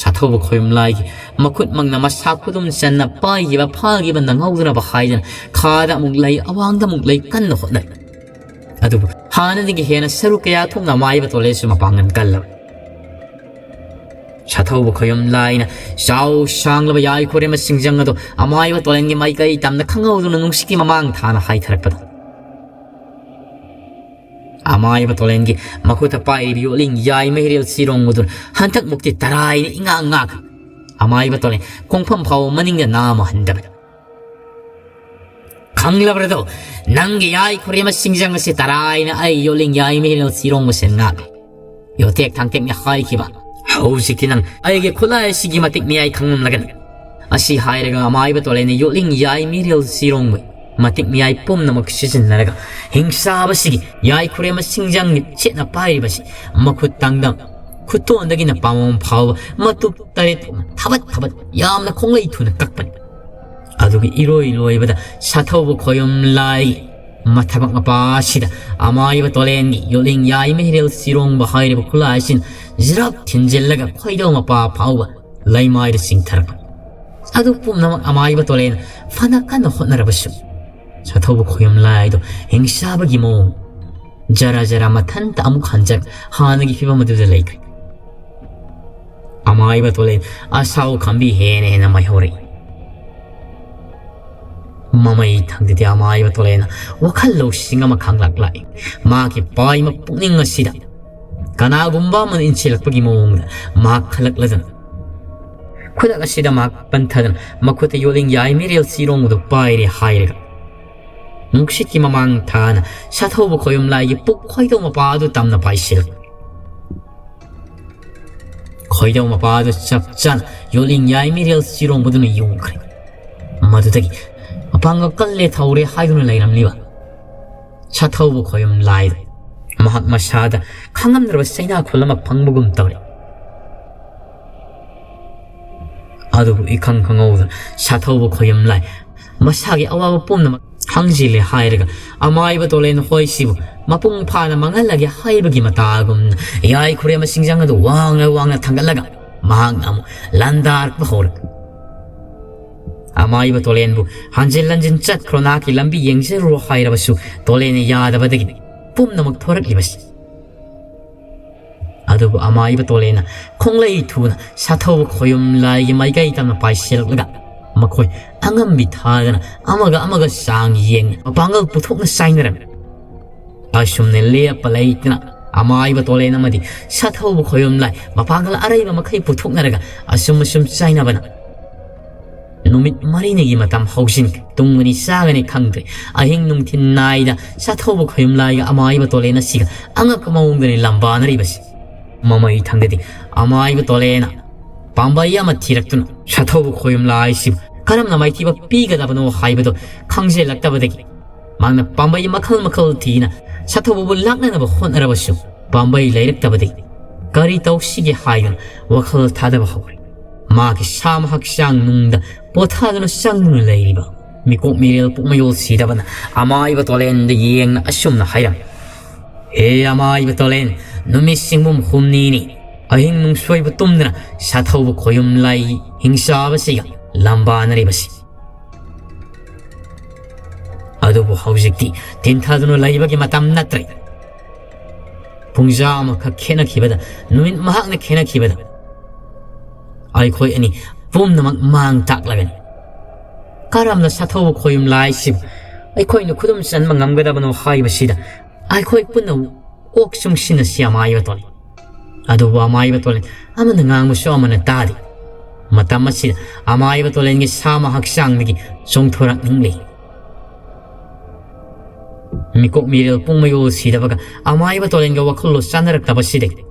ꯁꯥꯊꯧꯕ ꯈꯣꯌꯨꯝꯂꯥꯏꯒꯤ ꯃꯈꯨꯠꯃꯛꯅ ꯃꯁꯥ ꯈꯨꯗꯨꯝ ꯆꯟꯅ ꯄꯥꯏꯈꯤꯕ ꯐꯥꯈꯤꯕ ꯅꯪꯍꯧꯗꯅꯕ ꯍꯥꯏꯗꯅ ꯈꯥꯗ ꯑꯃꯨꯛ ꯂꯩ, ꯑꯋꯥꯡꯗ ꯑꯃꯨꯛ ꯂꯩ ꯀꯟꯅ ꯍꯣꯠꯅꯔꯤ꯫ ꯑꯗꯨꯕꯨ ꯍꯥꯟꯅꯗꯒꯤ ꯍꯦꯟꯅ ꯁꯔꯨꯛ ꯀꯌꯥ ꯊꯣꯛꯅ ꯑꯃꯥꯏꯕ ꯇꯣꯂꯦꯟꯁꯨ ꯃꯄꯥꯡꯒꯜ ꯀꯜꯂꯕ꯫ ꯁꯥꯊꯧꯕ ꯈꯣꯌꯨꯝꯂꯥꯏꯅ ꯆꯥꯎ ꯁꯥꯡꯂꯕ ꯌꯥꯏꯈꯨꯔꯦꯝꯕ ꯁꯤꯡꯖꯪ ꯑꯗꯨ ꯑꯃꯥꯏꯕ ꯇꯣꯂꯦꯟꯒꯤ ꯃꯥꯏꯀꯩ ꯇꯝꯅ ꯈꯪꯍꯧꯗꯅ ꯅꯨꯡꯁꯤꯠꯀꯤ ꯃꯃꯥꯡ ꯊꯥꯅ ꯍꯥꯏꯊꯔꯛꯄꯗ ꯑꯃꯥꯏꯕ ꯇꯣꯂꯦꯟꯒꯤ ꯃꯈꯨꯠꯇ ꯄꯥꯏꯔꯤꯕ ꯌꯣꯠꯂꯤꯡ ꯌꯥꯏ ꯃꯩꯔꯦꯜ ꯆꯤꯔꯣꯡ ꯑꯗꯨꯅ ꯍꯟꯗꯛꯃꯨꯛꯇꯤ ꯇꯔꯥꯏꯅ ꯏꯉꯥꯛ ꯉꯥꯛꯈ꯭ꯔꯦ꯫ ꯑꯃꯥꯏꯕ ꯇꯣꯂꯦꯟ ꯈꯣꯡꯐꯝ ꯐꯥꯎꯕ ꯃꯅꯤꯡꯗ ꯅꯥꯝꯃ ꯍꯟꯗꯕꯅꯤ꯫ "ꯈꯪꯂꯕ꯭ꯔꯗꯣ? ꯅꯪꯒꯤ ꯌꯥꯏ ꯈꯨꯔꯦꯝꯕ ꯁꯤꯡꯖꯪ ꯑꯁꯤ ꯇꯔꯥꯏꯅ ꯑꯩ ꯌꯣꯠꯂꯤꯡ ꯌꯥꯏ ꯃꯩꯔꯦꯜ ꯆꯤꯔꯣꯡ ꯃꯁꯦꯟ ꯉꯥꯛꯂꯦ꯫ ꯌꯣꯠꯇꯦꯛ ꯊꯥꯡꯇꯦꯛꯅ ꯍꯥꯏꯈꯤꯕ꯫ ꯍꯧꯖꯤꯛꯇꯤ ꯅꯪ ꯑꯩꯒꯤ ꯈꯨꯠꯂꯥꯏ ꯑꯁꯤꯒꯤ ꯃꯇꯤꯛ ꯃꯌꯥꯏ ꯈꯪꯂꯝꯂꯒꯅꯤ꯫" ꯑꯁꯤ ꯍꯥꯏꯔꯒ ꯑꯃꯥꯏꯕ ꯇꯣꯂꯦꯟꯅ ꯌꯣꯠꯂꯤꯡ ꯌꯥꯏ ꯃꯩꯔꯦꯜ ꯆꯤꯔꯣꯡꯕ ꯃꯇꯤꯛ ꯃꯌꯥꯏ ꯄꯨꯝꯅꯃꯛ ꯁꯤꯖꯤꯟꯅꯔꯒ ꯍꯤꯡꯆꯥꯕꯁꯤꯒꯤ ꯌꯥꯏ ꯈꯨꯔꯦꯝꯕ ꯁꯤꯡꯖꯪꯒꯤ ꯆꯦꯠꯅ ꯄꯥꯏꯔꯤꯕꯁꯤ ꯃꯈꯨꯠ ꯇꯪꯗ ꯈꯨꯠꯇꯣꯟꯗꯒꯤꯅ ꯄꯥꯃꯣꯝ ꯐꯥꯎꯕ ꯃꯇꯨꯞ ꯇꯔꯦꯠ ꯊꯣꯛꯅ ꯊꯕꯠ ꯊꯕꯠ ꯌꯥꯝꯅ ꯈꯣꯡꯂꯩ ꯊꯨꯅ ꯀꯛꯄꯅꯤ꯫ ꯑꯗꯨꯒ ꯏꯔꯣꯏ ꯂꯣꯏꯕꯗ ꯁꯥꯊꯧꯕ ꯈꯣꯌꯨꯝ ꯂꯥꯏ ꯃꯊꯕꯛ ꯃꯄꯥ ꯑꯁꯤꯗ ꯑꯃꯥꯏꯕ ꯇꯣꯂꯦꯟꯒꯤ ꯌꯣꯠꯂꯤꯡ ꯌꯥꯏ ꯃꯩꯔꯦꯜ ꯆꯤꯔꯣꯡꯕ ꯍꯥꯏꯔꯤꯕ ꯈꯨꯠꯂꯥꯏ ꯑꯁꯤꯅ ꯖꯤꯔꯞ ꯊꯤꯟꯖꯤꯜꯂꯒ ꯈꯣꯏꯗꯧ ꯃꯄꯥ ꯐꯥꯎꯕ ꯂꯩꯃꯥꯏꯗ ꯆꯤꯡꯊꯔꯛꯄ꯫ ꯑꯗꯨ ꯄꯨꯝꯅꯃꯛ ꯑꯃꯥꯏꯕ ꯇꯣꯂꯦꯟ ꯐꯅ ꯀꯟꯅ ꯍꯣꯠꯅꯔꯕꯁꯨ ꯁꯥꯊꯧꯕ ꯈꯣꯌꯨꯝ ꯂꯥꯏꯗꯣ ꯍꯤꯡꯆꯥꯕꯒꯤ ꯃꯑꯣꯡ ꯖꯔ ꯖꯔ ꯃꯊꯟꯇ ꯑꯃꯨꯛ ꯍꯟꯖꯛ ꯍꯥꯟꯅꯒꯤ ꯐꯤꯕꯝ ꯑꯗꯨꯗ ꯂꯩꯈ꯭ꯔꯦ꯫ ꯑꯃꯥꯏꯕ ꯇꯣꯂꯦꯟ ꯑꯁꯥꯎ ꯈꯝꯕꯤ ꯍꯦꯟꯅ ꯍꯦꯟꯅ ꯃꯩꯍꯧꯔꯛꯏ꯫ ꯃꯃꯩ ꯊꯪꯗꯗꯤ ꯑꯃꯥꯏꯕ ꯇꯣꯂꯦꯟꯅ ꯋꯥꯈꯜ ꯂꯧꯁꯤꯡ ꯑꯃ ꯈꯪꯂꯛꯂꯛꯏ꯫ ꯃꯥꯒꯤ ꯄꯥꯏꯃ ꯄꯨꯛꯅꯤꯡ ꯑꯁꯤꯗ ꯀꯅꯥꯒꯨꯝꯕ ꯑꯃꯅ ꯏꯟꯁꯤꯜꯂꯛꯄꯒꯤ ꯃꯑꯣꯡꯗ ꯃꯍꯥꯛ ꯈꯜꯂꯛꯂꯗꯅ ꯈꯨꯗꯛ ꯑꯁꯤꯗ ꯃꯍꯥꯛ ꯄꯟꯊꯗꯅ ꯃꯈꯨꯠꯇ ꯌꯣꯠꯂꯤꯡ ꯌꯥꯏ ꯃꯤꯔꯦꯜ ꯆꯤꯔꯣꯡꯕꯗꯨ ꯄꯥꯏꯔꯦ ꯍꯥꯏꯔꯒ ꯅꯨꯡꯁꯤꯠꯀꯤ ꯃꯃꯥꯡ ꯊꯥꯅ ꯁꯥꯊꯧꯕ ꯈꯣꯌꯨꯝ ꯂꯥꯏꯒꯤ ꯄꯨꯛ ꯈꯣꯏꯗꯧ ꯃꯄꯥ ꯑꯗꯨ ꯇꯝꯅ ꯄꯥꯏꯁꯤꯜꯂꯛ ꯈꯣꯏꯗꯧ ꯃꯄꯥ ꯑꯗꯨ ꯆꯞ ꯆꯥꯅ ꯌꯣꯠꯂꯤꯡ ꯌꯥꯏ ꯃꯤꯔꯦꯜ ꯆꯤꯔꯣꯡꯕꯗꯨꯅ ꯌꯨꯡꯈ꯭ꯔꯦ꯫ ꯃꯗꯨꯗꯒꯤ ꯃꯄꯥꯡꯒꯜ ꯀꯜꯂꯦ ꯊꯧꯔꯦ ꯍꯥꯏꯗꯨꯅ ꯂꯩꯔꯝꯂꯤꯕ ꯁꯥꯊꯧꯕ ꯈꯣꯌꯨꯝ ꯂꯥꯏꯗ ꯃꯍꯥꯛ ꯃꯁꯥꯗ ꯈꯪꯉꯝꯗ꯭ꯔꯕ ꯆꯩꯅꯥ ꯈꯨꯜ ꯑꯃ ꯐꯪꯕꯒꯨꯝ ꯇꯧꯔꯦ꯫ ꯑꯗꯨꯕꯨ ꯏꯈꯪ ꯈꯪꯍꯧꯗꯅ ꯁꯥꯊꯧꯕ ꯈꯣꯌꯨꯝ ꯂꯥꯏ ꯃꯁꯥꯒꯤ ꯑꯋꯥꯕ ꯄꯨꯝꯅꯃꯛ ꯈꯪꯖꯤꯜꯂꯦ ꯍꯥꯏꯔꯒ ꯑꯃꯥꯏꯕ ꯇꯣꯂꯦꯟ ꯍꯣꯏꯁꯤꯕꯨ ꯃꯄꯨꯡ ꯐꯥꯅ ꯃꯥꯡꯍꯜꯂꯒꯦ ꯍꯥꯏꯕꯒꯤ ꯃꯇꯥꯒꯨꯝꯅ ꯌꯥꯏ ꯈꯨꯔꯦꯝꯕ ꯁꯤꯡꯖꯪ ꯑꯗꯨ ꯋꯥꯡꯅ ꯋꯥꯡꯅ ꯊꯥꯡꯒꯠꯂꯒ ꯃꯍꯥꯛꯅ ꯑꯃꯨꯛ ꯂꯥꯟꯗꯥꯔꯛꯄ ꯍꯧꯔꯛꯏ꯫ ꯑꯃꯥꯏꯕ ꯇꯣꯂꯦꯟꯕꯨ "ꯍꯟꯖꯤꯟ ꯍꯟꯖꯤꯟ ꯆꯠꯈ꯭ꯔꯣ, ꯅꯍꯥꯛꯀꯤ ꯂꯝꯕꯤ ꯌꯦꯡꯖꯔꯨꯔꯣ" ꯍꯥꯏꯔꯕꯁꯨ ꯇꯣꯂꯦꯟꯅ ꯌꯥꯗꯕꯗꯒꯤ ꯄꯨꯝꯅꯃꯛ ꯊꯣꯔꯛꯂꯤꯕꯁꯤ꯫ ꯑꯗꯨꯕꯨ ꯑꯃꯥꯏꯕ ꯇꯣꯂꯦꯟꯅ ꯈꯣꯡꯂꯩ ꯊꯨꯅ ꯁꯥꯊꯧꯕ ꯈꯣꯌꯨꯝ ꯂꯥꯏꯒꯤ ꯃꯥꯏꯀꯩ ꯇꯝꯅ ꯄꯥꯏꯁꯤꯜꯂꯛꯂꯒ ꯃꯈꯣꯏ ꯑꯉꯝꯕꯤ ꯊꯥꯗꯅ ꯑꯃꯒ ꯑꯃꯒ ꯆꯥꯡ ꯌꯦꯡꯅ ꯃꯄꯥꯡꯒꯜ ꯄꯨꯊꯣꯛꯅ ꯆꯥꯏꯅꯔꯝꯃꯤ꯫ ꯑꯁꯨꯝꯅ ꯂꯦꯞꯄ ꯂꯩꯇꯅ ꯑꯃꯥꯏꯕ ꯇꯣꯂꯦꯟ ꯑꯃꯗꯤ ꯁꯥꯊꯧꯕ ꯈꯣꯌꯨꯝ ꯂꯥꯏ ꯃꯄꯥꯡꯒꯜ ꯑꯔꯩꯕ ꯃꯈꯩ ꯄꯨꯊꯣꯛꯅꯔꯒ ꯑꯁꯨꯝ ꯑꯁꯨꯝ ꯆꯥꯏꯅꯕꯅ ꯅꯨꯃꯤꯠ ꯃꯔꯤꯅꯤꯒꯤ ꯃꯇꯝ ꯍꯧꯖꯤꯟꯈ꯭ꯔꯦ꯫ ꯇꯨꯝꯒꯅꯤ ꯆꯥꯒꯅꯤ ꯈꯪꯗ꯭ꯔꯦ꯫ ꯑꯍꯤꯡ ꯅꯨꯡꯊꯤꯜ ꯅꯥꯏꯗ ꯁꯥꯊꯧꯕ ꯈꯣꯌꯨꯝ ꯂꯥꯏꯒ ꯑꯃꯥꯏꯕ ꯇꯣꯂꯦꯟ ꯑꯁꯤꯒ ꯑꯉꯛꯄ ꯃꯑꯣꯡꯗꯅꯤ ꯂꯝꯕꯥꯅꯔꯤꯕꯁꯤ꯫ ꯃꯃꯩ ꯊꯪꯗꯗꯤ ꯑꯃꯥꯏꯕ ꯇꯣꯂꯦꯟꯅ ꯄꯥꯝꯕꯩ ꯑꯃ ꯊꯤꯔꯛꯇꯨꯅ ꯁꯥꯊꯧꯕ ꯈꯣꯌꯨꯝ ꯂꯥꯏꯁꯤꯕꯨ ꯀꯔꯝꯅ ꯃꯥꯏꯊꯤꯕ ꯄꯤꯒꯗꯕꯅꯣ ꯍꯥꯏꯕꯗꯨ ꯈꯪꯖꯤꯜꯂꯛꯇꯕꯗꯒꯤ ꯃꯍꯥꯛꯅ ꯄꯥꯝꯕꯩ ꯃꯈꯜ ꯃꯈꯜ ꯊꯤꯅ ꯁꯥꯊꯧꯕꯕꯨ ꯂꯥꯛꯅꯅꯕ ꯍꯣꯠꯅꯔꯕꯁꯨ ꯄꯥꯝꯕꯩ ꯂꯩꯔꯛꯇꯕꯗꯒꯤ ꯀꯔꯤ ꯇꯧꯁꯤꯒꯦ ꯍꯥꯏꯗꯨꯅ ꯋꯥꯈꯜ ꯊꯥꯗꯕ ꯍꯧꯔꯦ꯫ ꯃꯥꯒꯤ ꯁꯥꯃ ꯍꯛꯆꯥꯡ ꯅꯨꯡꯗ ꯄꯣꯊꯥꯗꯨꯅ ꯆꯪꯗꯨꯅ ꯂꯩꯔꯤꯕ ꯃꯤꯀꯣꯛ ꯃꯤꯔꯦꯜ ꯄꯨꯝꯃꯌꯣꯜ ꯁꯤꯗꯕꯅ ꯑꯃꯥꯏꯕ ꯇꯣꯂꯦꯟꯗ ꯌꯦꯡꯅ ꯑꯁꯨꯝꯅ ꯍꯥꯏꯔꯝꯃꯤ, "ꯍꯦ ꯑꯃꯥꯏꯕ ꯇꯣꯂꯦꯟ, ꯅꯨꯃꯤꯠ ꯆꯤꯡꯕꯨꯝ ꯍꯨꯝꯅꯤꯅꯤ ꯑꯍꯤꯡ ꯅꯨꯡꯁꯣꯏꯕ ꯇꯨꯝꯗꯅ ꯁꯥꯊꯧꯕ ꯈꯣꯌꯨꯝ ꯂꯥꯏ ꯍꯤꯡꯆꯥꯕꯁꯤꯒ ꯂꯝꯕꯥꯅꯔꯤꯕꯁꯤ꯫ ꯑꯗꯨꯕꯨ ꯍꯧꯖꯤꯛꯇꯤ ꯇꯤꯟꯊꯗꯨꯅ ꯂꯩꯕꯒꯤ ꯃꯇꯝ ꯅꯠꯇ꯭ꯔꯦ꯫ ꯄꯨꯡꯖꯥ ꯑꯃꯈꯛ ꯈꯦꯠꯅꯈꯤꯕꯗ, ꯅꯨꯃꯤꯠ ꯃꯍꯥꯛꯅ ꯈꯦꯠꯅꯈꯤꯕꯗ ꯑꯩꯈꯣꯏ ꯑꯅꯤ ꯄꯨꯝꯅꯃꯛ ꯃꯥꯡ ꯇꯥꯛꯂꯒꯅꯤ꯫ ꯀꯔꯝꯅ ꯁꯥꯊꯧꯕ ꯈꯣꯌꯨꯝ ꯂꯥꯏꯁꯤꯕꯨ ꯑꯩꯈꯣꯏꯅ ꯈꯨꯗꯨꯝ ꯆꯟꯕ ꯉꯝꯒꯗꯕꯅꯣ ꯍꯥꯏꯕꯁꯤꯗ ꯑꯩꯈꯣꯏ ꯄꯨꯟꯅ ꯀꯣꯛ ꯆꯨꯡꯁꯤꯟꯅꯁꯤ ꯑꯃꯥꯏꯕ ꯇꯣꯂꯦꯟ꯫" ꯑꯗꯨꯕꯨ ꯑꯃꯥꯏꯕ ꯇꯣꯂꯦꯟ ꯑꯃꯅ ꯉꯥꯡꯕꯁꯨ ꯑꯃꯅ ꯇꯥꯗꯦ꯫ ꯃꯇꯝ ꯑꯁꯤꯗ ꯑꯃꯥꯏꯕ ꯇꯣꯂꯦꯟꯒꯤ ꯁꯥꯃ ꯍꯛꯆꯥꯡꯗꯒꯤ ꯆꯣꯡꯊꯣꯔꯛꯅꯤꯡꯂꯤ꯫ ꯃꯤꯀꯣꯛ ꯃꯤꯔꯦꯜ ꯄꯨꯡꯃꯌꯣꯜ ꯁꯤꯗꯕꯒ ꯑꯃꯥꯏꯕ ꯇꯣꯂꯦꯟꯒ ꯋꯥꯈꯜꯂꯣꯟ ꯆꯥꯟꯅꯔꯛꯇꯕꯁꯤꯗꯒꯤ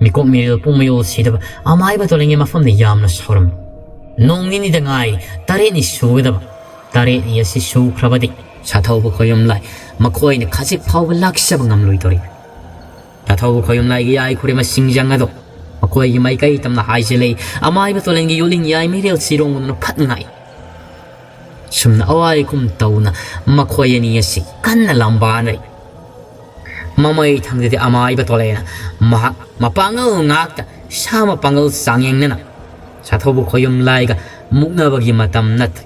ꯃꯤꯀꯣꯛ ꯃꯤꯔꯦꯜ ꯄꯨꯡꯃꯌꯣꯜ ꯁꯤꯗꯕ ꯑꯃꯥꯏꯕ ꯇꯣꯂꯦꯟꯒꯤ ꯃꯐꯝꯗ ꯌꯥꯝꯅ ꯁꯥꯎꯔꯝꯃꯤ꯫ ꯅꯣꯡ ꯅꯤꯅꯤꯗ ꯉꯥꯏꯔꯤ ꯇꯔꯦꯠꯅꯤ ꯁꯨꯒꯗꯕ꯫ ꯇꯔꯦꯠꯅꯤ ꯑꯁꯤ ꯁꯨꯈ꯭ꯔꯕꯗꯤ ꯁꯥꯊꯧꯕ ꯈꯣꯌꯨꯝ ꯂꯥꯏ ꯃꯈꯣꯏꯅ ꯈꯖꯤꯛ ꯐꯥꯎꯕ ꯂꯥꯛꯆꯕ ꯉꯝꯂꯣꯏꯗꯧꯔꯤ꯫ ꯁꯥꯊꯧꯕ ꯈꯣꯌꯨꯝ ꯂꯥꯏꯒꯤ ꯌꯥꯏ ꯈꯨꯔꯦꯝꯕ ꯁꯤꯡꯖꯪ ꯑꯗꯣ ꯃꯈꯣꯏꯒꯤ ꯃꯥꯏꯀꯩ ꯇꯝꯅ ꯍꯥꯏꯖꯤꯜꯂꯛꯏ꯫ ꯑꯃꯥꯏꯕ ꯇꯣꯂꯦꯟꯒꯤ ꯌꯣꯠꯂꯤꯡ ꯌꯥꯏ ꯃꯤꯔꯦꯜ ꯁꯤꯔꯣꯡꯒꯨꯝꯗꯨꯅ ꯐꯠ ꯉꯥꯏ꯫ ꯁꯨꯝꯅ ꯑꯋꯥꯏ ꯑꯈꯨꯝ ꯇꯧꯅ ꯃꯈꯣꯏ ꯑꯅꯤ ꯑꯁꯤ ꯀꯟꯅ ꯂꯝꯕꯥꯅꯔꯤ꯫ ꯃꯃꯩ ꯊꯪꯗꯗꯤ ꯑꯃꯥꯏꯕ ꯇꯣꯂꯦꯅ ꯃꯍꯥꯛ ꯃꯄꯥꯡꯒꯜ ꯉꯥꯛꯇ ꯁꯥ ꯃꯄꯥꯡꯒꯜ ꯆꯥꯡꯌꯦꯡꯅꯅ ꯁꯥꯊꯧꯕ ꯈꯣꯌꯨꯝ ꯂꯥꯏꯒ ꯃꯨꯛꯅꯕꯒꯤ ꯃꯇꯝ ꯅꯠꯇ꯭ꯔꯦ꯫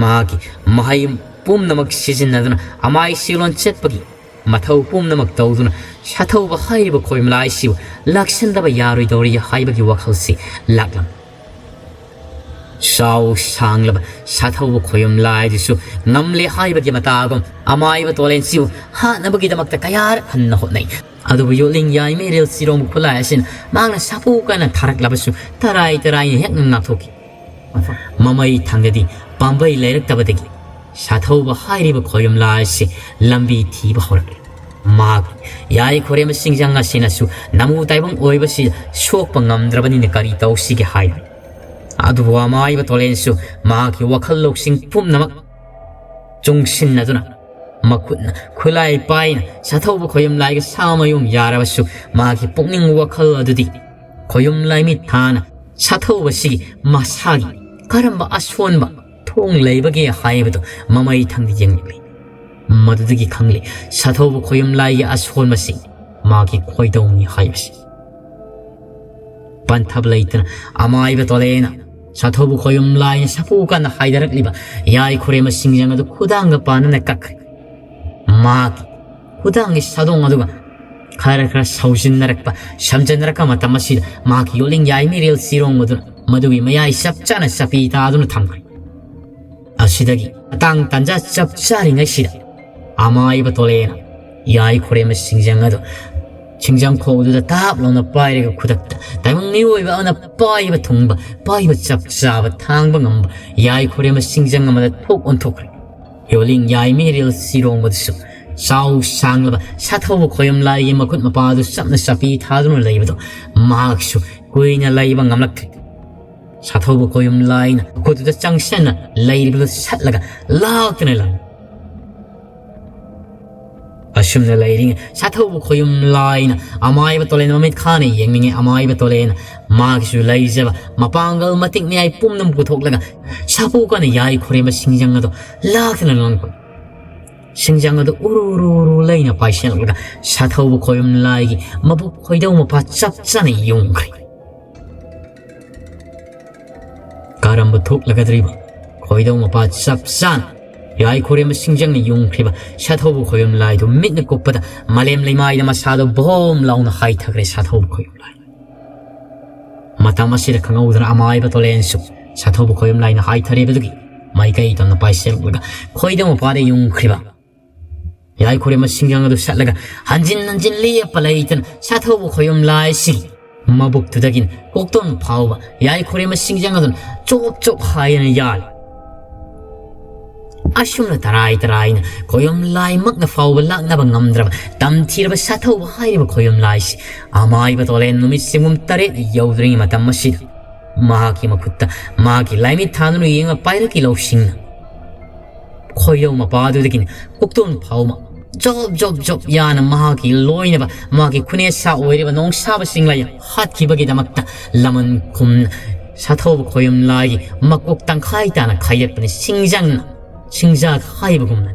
ꯃꯍꯥꯛꯀꯤ ꯃꯍꯩ ꯄꯨꯝꯅꯃꯛ ꯁꯤꯖꯤꯟꯅꯗꯨꯅ ꯑꯃꯥꯏ ꯁꯤꯂꯣꯟ ꯆꯠꯄꯒꯤ ꯃꯊꯧ ꯄꯨꯝꯅꯃꯛ ꯇꯧꯗꯨꯅ ꯁꯥꯊꯧꯕ ꯍꯥꯏꯔꯤꯕ ꯈꯣꯌꯨꯝ ꯂꯥꯏꯁꯤꯕꯨ ꯂꯥꯛꯁꯤꯟꯗꯕ ꯌꯥꯔꯣꯏꯗꯧꯔꯤ ꯍꯥꯏꯕꯒꯤ ꯋꯥꯈꯜꯁꯤ ꯂꯥꯛꯂꯝꯃꯤ꯫ ꯆꯥꯎ ꯁꯥꯡꯂꯕ ꯁꯥꯊꯧꯕ ꯈꯣꯌꯨꯝ ꯂꯥꯏꯗꯨꯁꯨ ꯉꯝꯂꯦ ꯍꯥꯏꯕꯒꯤ ꯃꯇꯥꯒꯨꯝ ꯑꯃꯥꯏꯕ ꯇꯣꯂꯦꯟꯁꯤꯕꯨ ꯍꯥꯠꯅꯕꯒꯤꯗꯃꯛꯇ ꯀꯌꯥꯔꯛ ꯍꯟꯅ ꯍꯣꯠꯅꯩ꯫ ꯑꯗꯨꯕꯨ ꯌꯣꯠꯂꯤꯡ ꯌꯥꯏꯃꯩꯔꯦꯜ ꯆꯤꯔꯣꯡ ꯈꯨꯠꯂꯥꯏ ꯑꯁꯤꯅ ꯃꯍꯥꯛꯅ ꯁꯥꯐꯨ ꯀꯟꯅ ꯊꯥꯔꯛꯂꯕꯁꯨ ꯇꯔꯥꯏ ꯇꯔꯥꯏꯅ ꯍꯦꯛ ꯉꯥꯛꯊꯣꯛꯈꯤ꯫ ꯃꯃꯩ ꯊꯪꯗꯗꯤ ꯄꯥꯝꯕꯩ ꯂꯩꯔꯛꯇꯕꯗꯒꯤ ꯁꯥꯊꯧꯕ ꯍꯥꯏꯔꯤꯕ ꯈꯣꯌꯨꯝ ꯂꯥꯏ ꯑꯁꯤ ꯂꯝꯕꯤ ꯊꯤꯕ ꯍꯧꯔꯛꯂꯦ꯫ ꯃꯍꯥꯛ ꯌꯥꯏ ꯈꯣꯔꯦꯝꯕ ꯁꯤꯡꯖꯪ ꯑꯁꯤꯅꯁꯨ ꯅꯃꯨ ꯇꯥꯏꯕꯪ ꯑꯣꯏꯕꯁꯤ ꯁꯣꯛꯄ ꯉꯝꯗ꯭ꯔꯕꯅꯤꯅ ꯀꯔꯤ ꯇꯧꯁꯤꯒꯦ ꯍꯥꯏꯅ꯫ ꯑꯗꯨꯕꯨ ꯑꯃꯥꯏꯕ ꯇꯣꯂꯦꯟꯁꯨ ꯃꯍꯥꯛꯀꯤ ꯋꯥꯈꯜ ꯂꯧꯁꯤꯡ ꯄꯨꯝꯅꯃꯛ ꯆꯨꯡꯁꯤꯟꯅꯗꯨꯅ ꯃꯈꯨꯠꯅ ꯈꯨꯠꯂꯥꯏ ꯄꯥꯏꯅ ꯁꯥꯊꯧꯕ ꯈꯣꯌꯨꯝ ꯂꯥꯏꯒ ꯁꯥꯃꯌꯨꯝ ꯌꯥꯔꯕꯁꯨ ꯃꯍꯥꯛꯀꯤ ꯄꯨꯛꯅꯤꯡ ꯋꯥꯈꯜ ꯑꯗꯨꯗꯤ ꯈꯣꯌꯨꯝ ꯂꯥꯏꯃꯤꯠ ꯊꯥꯅ ꯁꯥꯊꯧꯕꯁꯤꯒꯤ ꯃꯁꯥꯒꯤ ꯀꯔꯝꯕ ꯑꯁꯣꯟꯕ ꯊꯣꯡ ꯂꯩꯕꯒꯦ ꯍꯥꯏꯕꯗꯨ ꯃꯃꯩ ꯊꯪꯗ ꯌꯦꯡꯂꯤ꯫ ꯃꯗꯨꯗꯒꯤ ꯈꯪꯂꯤ ꯁꯥꯊꯧꯕ ꯈꯣꯌꯨꯝ ꯂꯥꯏꯒꯤ ꯑꯁꯣꯟꯕꯁꯤ ꯃꯥꯒꯤ ꯈꯣꯏꯗꯧꯅꯤ ꯍꯥꯏꯕꯁꯤ꯫ ꯄꯟꯊꯕ ꯂꯩꯇꯅ ꯑꯃꯥꯏꯕ ꯇꯣꯂꯦꯅ ꯁꯥꯊꯧꯕ ꯈꯣꯌꯨꯝ ꯂꯥꯏꯅ ꯁꯥꯐꯨ ꯀꯟꯅ ꯍꯥꯏꯗꯔꯛꯂꯤꯕ ꯌꯥꯏ ꯈꯨꯔꯦꯝꯕ ꯁꯤꯡꯖꯪ ꯑꯗꯨ ꯈꯨꯗꯥꯡꯒ ꯄꯥꯟꯅꯅ ꯀꯛꯈ꯭ꯔꯦ꯫ ꯃꯍꯥꯛꯀꯤ ꯈꯨꯗꯥꯡꯒꯤ ꯁꯥꯗꯣꯡ ꯑꯗꯨꯒ ꯈꯔ ꯈꯔ ꯁꯧꯖꯤꯟꯅꯔꯛꯄ, ꯁꯝꯖꯤꯟꯅꯔꯛꯄ ꯃꯇꯝ ꯑꯁꯤꯗ ꯃꯍꯥꯛꯀꯤ ꯌꯣꯠꯂꯤꯡ ꯌꯥꯏ ꯃꯤꯔꯦꯜ ꯆꯤꯔꯣꯡ ꯑꯗꯨꯅ ꯃꯗꯨꯒꯤ ꯃꯌꯥꯏ ꯆꯞ ꯆꯥꯅ ꯆꯞꯄꯤ ꯊꯥꯗꯨꯅ ꯊꯝꯈ꯭ꯔꯦ꯫ ꯑꯁꯤꯗꯒꯤ ꯃꯇꯥꯡ ꯇꯥꯟꯖꯥ ꯆꯞ ꯆꯥꯔꯤꯉꯩꯁꯤꯗ ꯑꯃꯥꯏꯕ ꯇꯣꯂꯦꯅ ꯌꯥꯏ ꯈꯨꯔꯦꯝꯕ ꯁꯤꯡꯖꯪ ꯑꯗꯨ ꯁꯤꯡꯖꯪ ꯈꯣꯛ ꯑꯗꯨꯗ ꯇꯥꯞ ꯂꯥꯎꯅ ꯄꯥꯏꯔꯒ ꯈꯨꯗꯛꯇ ꯇꯥꯏꯕꯪ ꯃꯤꯑꯣꯏꯕ ꯑꯃꯅ ꯄꯥꯏꯕ ꯊꯨꯡꯕ, ꯄꯥꯏꯕ ꯆꯞ ꯆꯥꯕ ꯊꯥꯡꯕ ꯉꯝꯕ ꯌꯥꯏ ꯈꯨꯔꯦꯝꯕ ꯁꯤꯡꯖꯪ ꯑꯃꯗ ꯊꯣꯛ ꯑꯣꯟꯊꯣꯛꯈ꯭ꯔꯦ꯫ ꯌꯣꯂꯤꯡ ꯌꯥꯏ ꯃꯤꯔꯦꯜ ꯆꯤꯔꯣꯡꯕꯗꯨꯁꯨ ꯆꯥꯎ ꯁꯥꯡꯂꯕ ꯁꯥꯊꯧꯕ ꯈꯣꯌꯨꯝ ꯂꯥꯏꯒꯤ ꯃꯈꯨꯠ ꯃꯄꯥꯗꯨ ꯆꯞꯅ ꯆꯞꯄꯤ ꯊꯥꯗꯨꯅ ꯂꯩꯕꯗꯨ ꯃꯍꯥꯛꯁꯨ ꯀꯨꯏꯅ ꯂꯩꯕ ꯉꯝꯂꯛꯇ꯭ꯔꯦ꯫ ꯁꯥꯊꯧꯕ ꯈꯣꯌꯨꯝ ꯂꯥꯏꯅ ꯃꯈꯨꯠꯇꯨꯗ ꯆꯪꯁꯟꯅ ꯂꯩꯔꯤꯕꯗꯨ ꯁꯠꯂꯒ ꯂꯥꯛꯇꯨꯅ ꯂꯪ ꯑꯁꯨꯝꯅ ꯂꯩꯔꯤꯉꯩ ꯁꯥꯊꯧꯕ ꯈꯣꯌꯨꯝ ꯂꯥꯏꯅ ꯑꯃꯥꯏꯕ ꯇꯣꯂꯦꯟ ꯃꯃꯤꯠ ꯈꯥꯅ ꯌꯦꯡꯅꯤꯡꯉꯤ꯫ ꯑꯃꯥꯏꯕ ꯇꯣꯂꯦꯟ ꯃꯥꯒꯤꯁꯨ ꯂꯩꯖꯕ ꯃꯄꯥꯡꯒꯜ ꯃꯇꯤꯛ ꯃꯌꯥꯏ ꯄꯨꯝꯅꯃꯛ ꯄꯨꯊꯣꯛꯂꯒ ꯁꯥꯐꯨ ꯀꯟꯅ ꯌꯥꯏ ꯈꯨꯔꯦꯝꯕ ꯁꯤꯡꯖꯪ ꯑꯗꯨ ꯂꯥꯛꯇꯨꯅ ꯂꯪꯂꯛꯄ꯫ ꯁꯤꯡꯖꯪ ꯑꯗꯨ ꯎꯔꯨ ꯎꯔꯨ ꯎꯔꯨ ꯂꯩꯅ ꯄꯥꯏꯁꯤꯜꯂꯛꯂꯒ ꯁꯥꯊꯧꯕ ꯈꯣꯌꯨꯝ ꯂꯥꯏꯒꯤ ꯃꯕꯨꯛ ꯈꯣꯏꯗꯧ ꯃꯄꯥ ꯆꯞ ꯆꯥꯅ ꯌꯨꯡꯈ꯭ꯔꯦ꯫ ꯀꯔꯝꯕ ꯊꯣꯛꯂꯒꯗ꯭ꯔꯤꯕ? ꯈꯣꯏꯗꯧ ꯃꯄꯥ ꯆꯞ ꯆꯥꯅ ꯌꯥꯏꯈꯣꯔꯦꯝꯕ ꯁꯤꯡꯖꯪꯅ ꯌꯨꯡꯈ꯭ꯔꯤꯕ ꯁꯥꯊꯧꯕ ꯈꯣꯌꯨꯝ ꯂꯥꯏꯗꯨ ꯃꯤꯠꯅ ꯀꯨꯞꯄꯗ ꯃꯥꯂꯦꯝ ꯂꯩꯃꯥꯏꯗ ꯃꯁꯥꯗꯨ ꯚꯣꯝ ꯂꯥꯎꯅ ꯍꯥꯏꯊꯈ꯭ꯔꯦ ꯁꯥꯊꯧꯕ ꯈꯣꯌꯨꯝ ꯂꯥꯏ꯫ ꯃꯇꯝ ꯑꯁꯤꯗ ꯈꯪꯍꯧꯗꯅ ꯑꯃꯥꯏꯕ ꯇꯣꯂꯦꯟꯁꯨ ꯁꯥꯊꯧꯕ ꯈꯣꯌꯨꯝ ꯂꯥꯏꯅ ꯍꯥꯏꯊꯔꯤꯕꯗꯨꯒꯤ ꯃꯥꯏꯀꯩ ꯇꯝꯅ ꯄꯥꯏꯁꯤꯜꯂꯛꯂꯒ ꯈꯣꯏꯗꯧ ꯃꯄꯥꯗ ꯌꯨꯡꯈ꯭ꯔꯤꯕ ꯌꯥꯏꯈꯣꯔꯦꯝꯕ ꯁꯤꯡꯖꯪ ꯑꯗꯨ ꯁꯠꯂꯒ ꯍꯟꯖꯤꯟ ꯍꯟꯖꯤꯟ ꯂꯦꯞꯄ ꯂꯩꯇꯅ ꯁꯥꯊꯧꯕ ꯈꯣꯌꯨꯝ ꯂꯥꯏꯁꯤꯒꯤ ꯃꯕꯨꯛꯇꯨꯗꯒꯤ ꯀꯣꯛꯇꯣꯟ ꯐꯥꯎꯕ ꯌꯥꯏꯈꯣꯔꯦꯝꯕ ꯁꯤꯡꯖꯪ ꯑꯗꯨꯅ ꯆꯣꯞ ꯆꯣꯞ ꯍꯥꯏꯗꯅ ꯌꯥꯜꯂꯤ꯫ ꯑꯁꯨꯝꯅ ꯇꯔꯥꯏ ꯇꯔꯥꯏꯅ ꯈꯣꯌꯨꯝ ꯂꯥꯏꯃꯛꯅ ꯐꯥꯎꯕ ꯂꯥꯛꯅꯕ ꯉꯝꯗ꯭ꯔꯕ ꯇꯝꯊꯤꯔꯕ ꯁꯥꯊꯧꯕ ꯍꯥꯏꯔꯤꯕ ꯈꯣꯌꯨꯝ ꯂꯥꯏꯁꯤ ꯑꯃꯥꯏꯕ ꯇꯣꯂꯦꯟ ꯅꯨꯃꯤꯠ ꯁꯤꯡꯒꯨꯝ ꯇꯔꯦꯠ ꯌꯧꯗ꯭ꯔꯤꯉꯩ ꯃꯇꯝ ꯑꯁꯤꯗ ꯃꯍꯥꯛꯀꯤ ꯃꯈꯨꯠꯇ ꯃꯍꯥꯛꯀꯤ ꯂꯥꯏꯃꯤꯠ ꯊꯥꯗꯨꯅ ꯌꯦꯡꯕ ꯄꯥꯏꯔꯛꯀꯤ ꯂꯧꯁꯤꯡꯅ ꯈꯣꯏꯗꯧ ꯃꯄꯥꯗꯨꯗꯒꯤꯅ ꯀꯣꯛꯇꯣꯟ ꯐꯥꯎꯕ ꯖꯣꯞ ꯖꯣꯞ ꯖꯣꯞ ꯌꯥꯅ ꯃꯍꯥꯛꯀꯤ ꯂꯣꯏꯅꯕ ꯃꯍꯥꯛꯀꯤ ꯈꯨꯅꯦꯁꯥ ꯑꯣꯏꯔꯤꯕ ꯅꯣꯡꯁꯥꯕꯁꯤꯡ ꯂꯥꯏ ꯍꯥꯠꯈꯤꯕꯒꯤꯗꯃꯛꯇ ꯂꯃꯟ ꯈꯨꯝꯅ ꯁꯥꯊꯧꯕ ꯈꯣꯌꯨꯝ ꯂꯥꯏꯒꯤ ꯃꯀꯣꯛ ꯇꯪꯈꯥꯏ ꯇꯥꯅ ꯈꯥꯏꯔꯛꯄꯅꯤ ꯁꯤꯡꯖꯪꯅ ꯁꯤꯡꯖꯥ ꯈꯥꯏꯕꯒꯨꯝꯅ꯫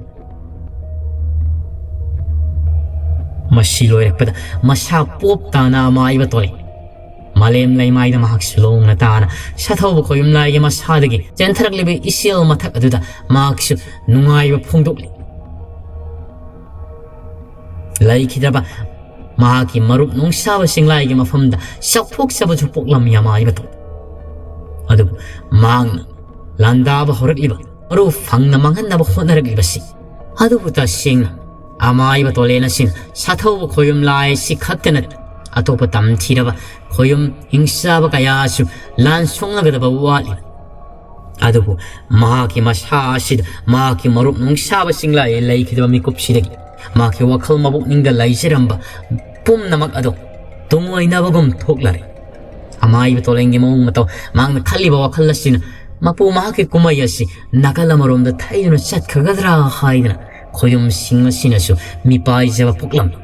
ꯃꯁꯤ ꯂꯣꯏꯔꯛꯄꯗ ꯃꯁꯥ ꯄꯣꯞ ꯇꯥꯅ ꯑꯃꯥꯏꯕ ꯇꯣꯂꯦ꯫ ꯃꯥꯂꯦꯝ ꯂꯩꯃꯥꯏꯗ ꯃꯍꯥꯛꯁꯨ ꯂꯣꯡꯅ ꯇꯥꯅ ꯁꯥꯊꯧꯕ ꯈꯣꯌꯨꯝ ꯂꯥꯏꯒꯤ ꯃꯁꯥꯗꯒꯤ ꯆꯦꯟꯊꯔꯛꯂꯤꯕ ꯏꯆꯦꯜ ꯃꯊꯛ ꯑꯗꯨꯗ ꯃꯍꯥꯛꯁꯨ ꯅꯨꯡꯉꯥꯏꯕ ꯐꯣꯡꯗꯣꯛꯂꯤ꯫ ꯂꯩꯈꯤꯗ꯭ꯔꯕ ꯃꯍꯥꯛꯀꯤ ꯃꯔꯨꯞ ꯅꯨꯡꯁꯥꯕꯁꯤꯡ ꯂꯥꯏꯒꯤ ꯃꯐꯝꯗ ꯆꯥꯎꯊꯣꯛꯆꯕꯁꯨ ꯄꯣꯛꯂꯝꯃꯤ ꯑꯃꯥꯏꯕ ꯇꯣꯂꯦ꯫ ꯑꯗꯨꯕꯨ ꯃꯍꯥꯛꯅ ꯂꯥꯟꯗꯥꯕ ꯍꯧꯔꯛꯂꯤꯕ ꯃꯔꯨ ꯐꯪꯅ ꯃꯥꯡꯍꯟꯅꯕ ꯍꯣꯠꯅꯔꯛꯂꯤꯕꯁꯤ ꯑꯗꯨꯕꯨ ꯇꯁꯦꯡꯅ ꯑꯃꯥꯏꯕ ꯇꯣꯂꯦꯟ ꯑꯁꯤꯅ ꯁꯥꯊꯧꯕ ꯈꯣꯌꯨꯝ ꯂꯥꯏ ꯑꯁꯤ ꯈꯛꯇ ꯅꯠꯇꯦ, ꯑꯇꯣꯞꯄ ꯇꯝꯊꯤꯔꯕ ꯈꯣꯌꯨꯝ ꯍꯤꯡꯆꯥꯕ ꯀꯌꯥꯁꯨ ꯂꯥꯟ ꯁꯣꯛꯅꯒꯗꯕ ꯋꯥꯠꯂꯤ꯫ ꯑꯗꯨꯕꯨ ꯃꯍꯥꯛꯀꯤ ꯃꯁꯥ ꯑꯁꯤꯗ ꯃꯍꯥꯛꯀꯤ ꯃꯔꯨꯞ ꯅꯨꯡꯁꯥꯕꯁꯤꯡ ꯂꯥꯏ ꯂꯩꯈꯤꯗꯕ ꯃꯤꯀꯨꯞꯁꯤꯗꯒꯤ ꯃꯍꯥꯛꯀꯤ ꯋꯥꯈꯜ ꯃꯄꯨꯛꯅꯤꯡꯗ ꯂꯩꯖꯔꯝꯕ ꯄꯨꯝꯅꯃꯛ ꯑꯗꯨ ꯇꯨꯡꯑꯣꯏꯅꯕꯒꯨꯝ ꯊꯣꯛꯂꯔꯦ꯫ ꯑꯃꯥꯏꯕ ꯇꯣꯂꯦꯟꯒꯤ ꯃꯑꯣꯡ ꯃꯇꯧ ꯃꯍꯥꯛꯅ ꯈꯜꯂꯤꯕ ꯋꯥꯈꯜ ꯑꯁꯤꯅ ꯃꯄꯨ ꯃꯍꯥꯛꯀꯤ ꯀꯨꯝꯍꯩ ꯑꯁꯤ ꯅꯥꯀꯜ ꯑꯃꯔꯣꯝꯗ ꯊꯩꯗꯨꯅ ꯆꯠꯈ꯭ꯔꯒꯗ꯭ꯔꯥ ꯍꯥꯏꯗꯅ ꯈꯣꯌꯨꯝꯁꯤꯡ ꯑꯁꯤꯅꯁꯨ ꯃꯤꯄꯥꯏꯖꯕ ꯄꯣꯛꯂꯝꯃꯤ꯫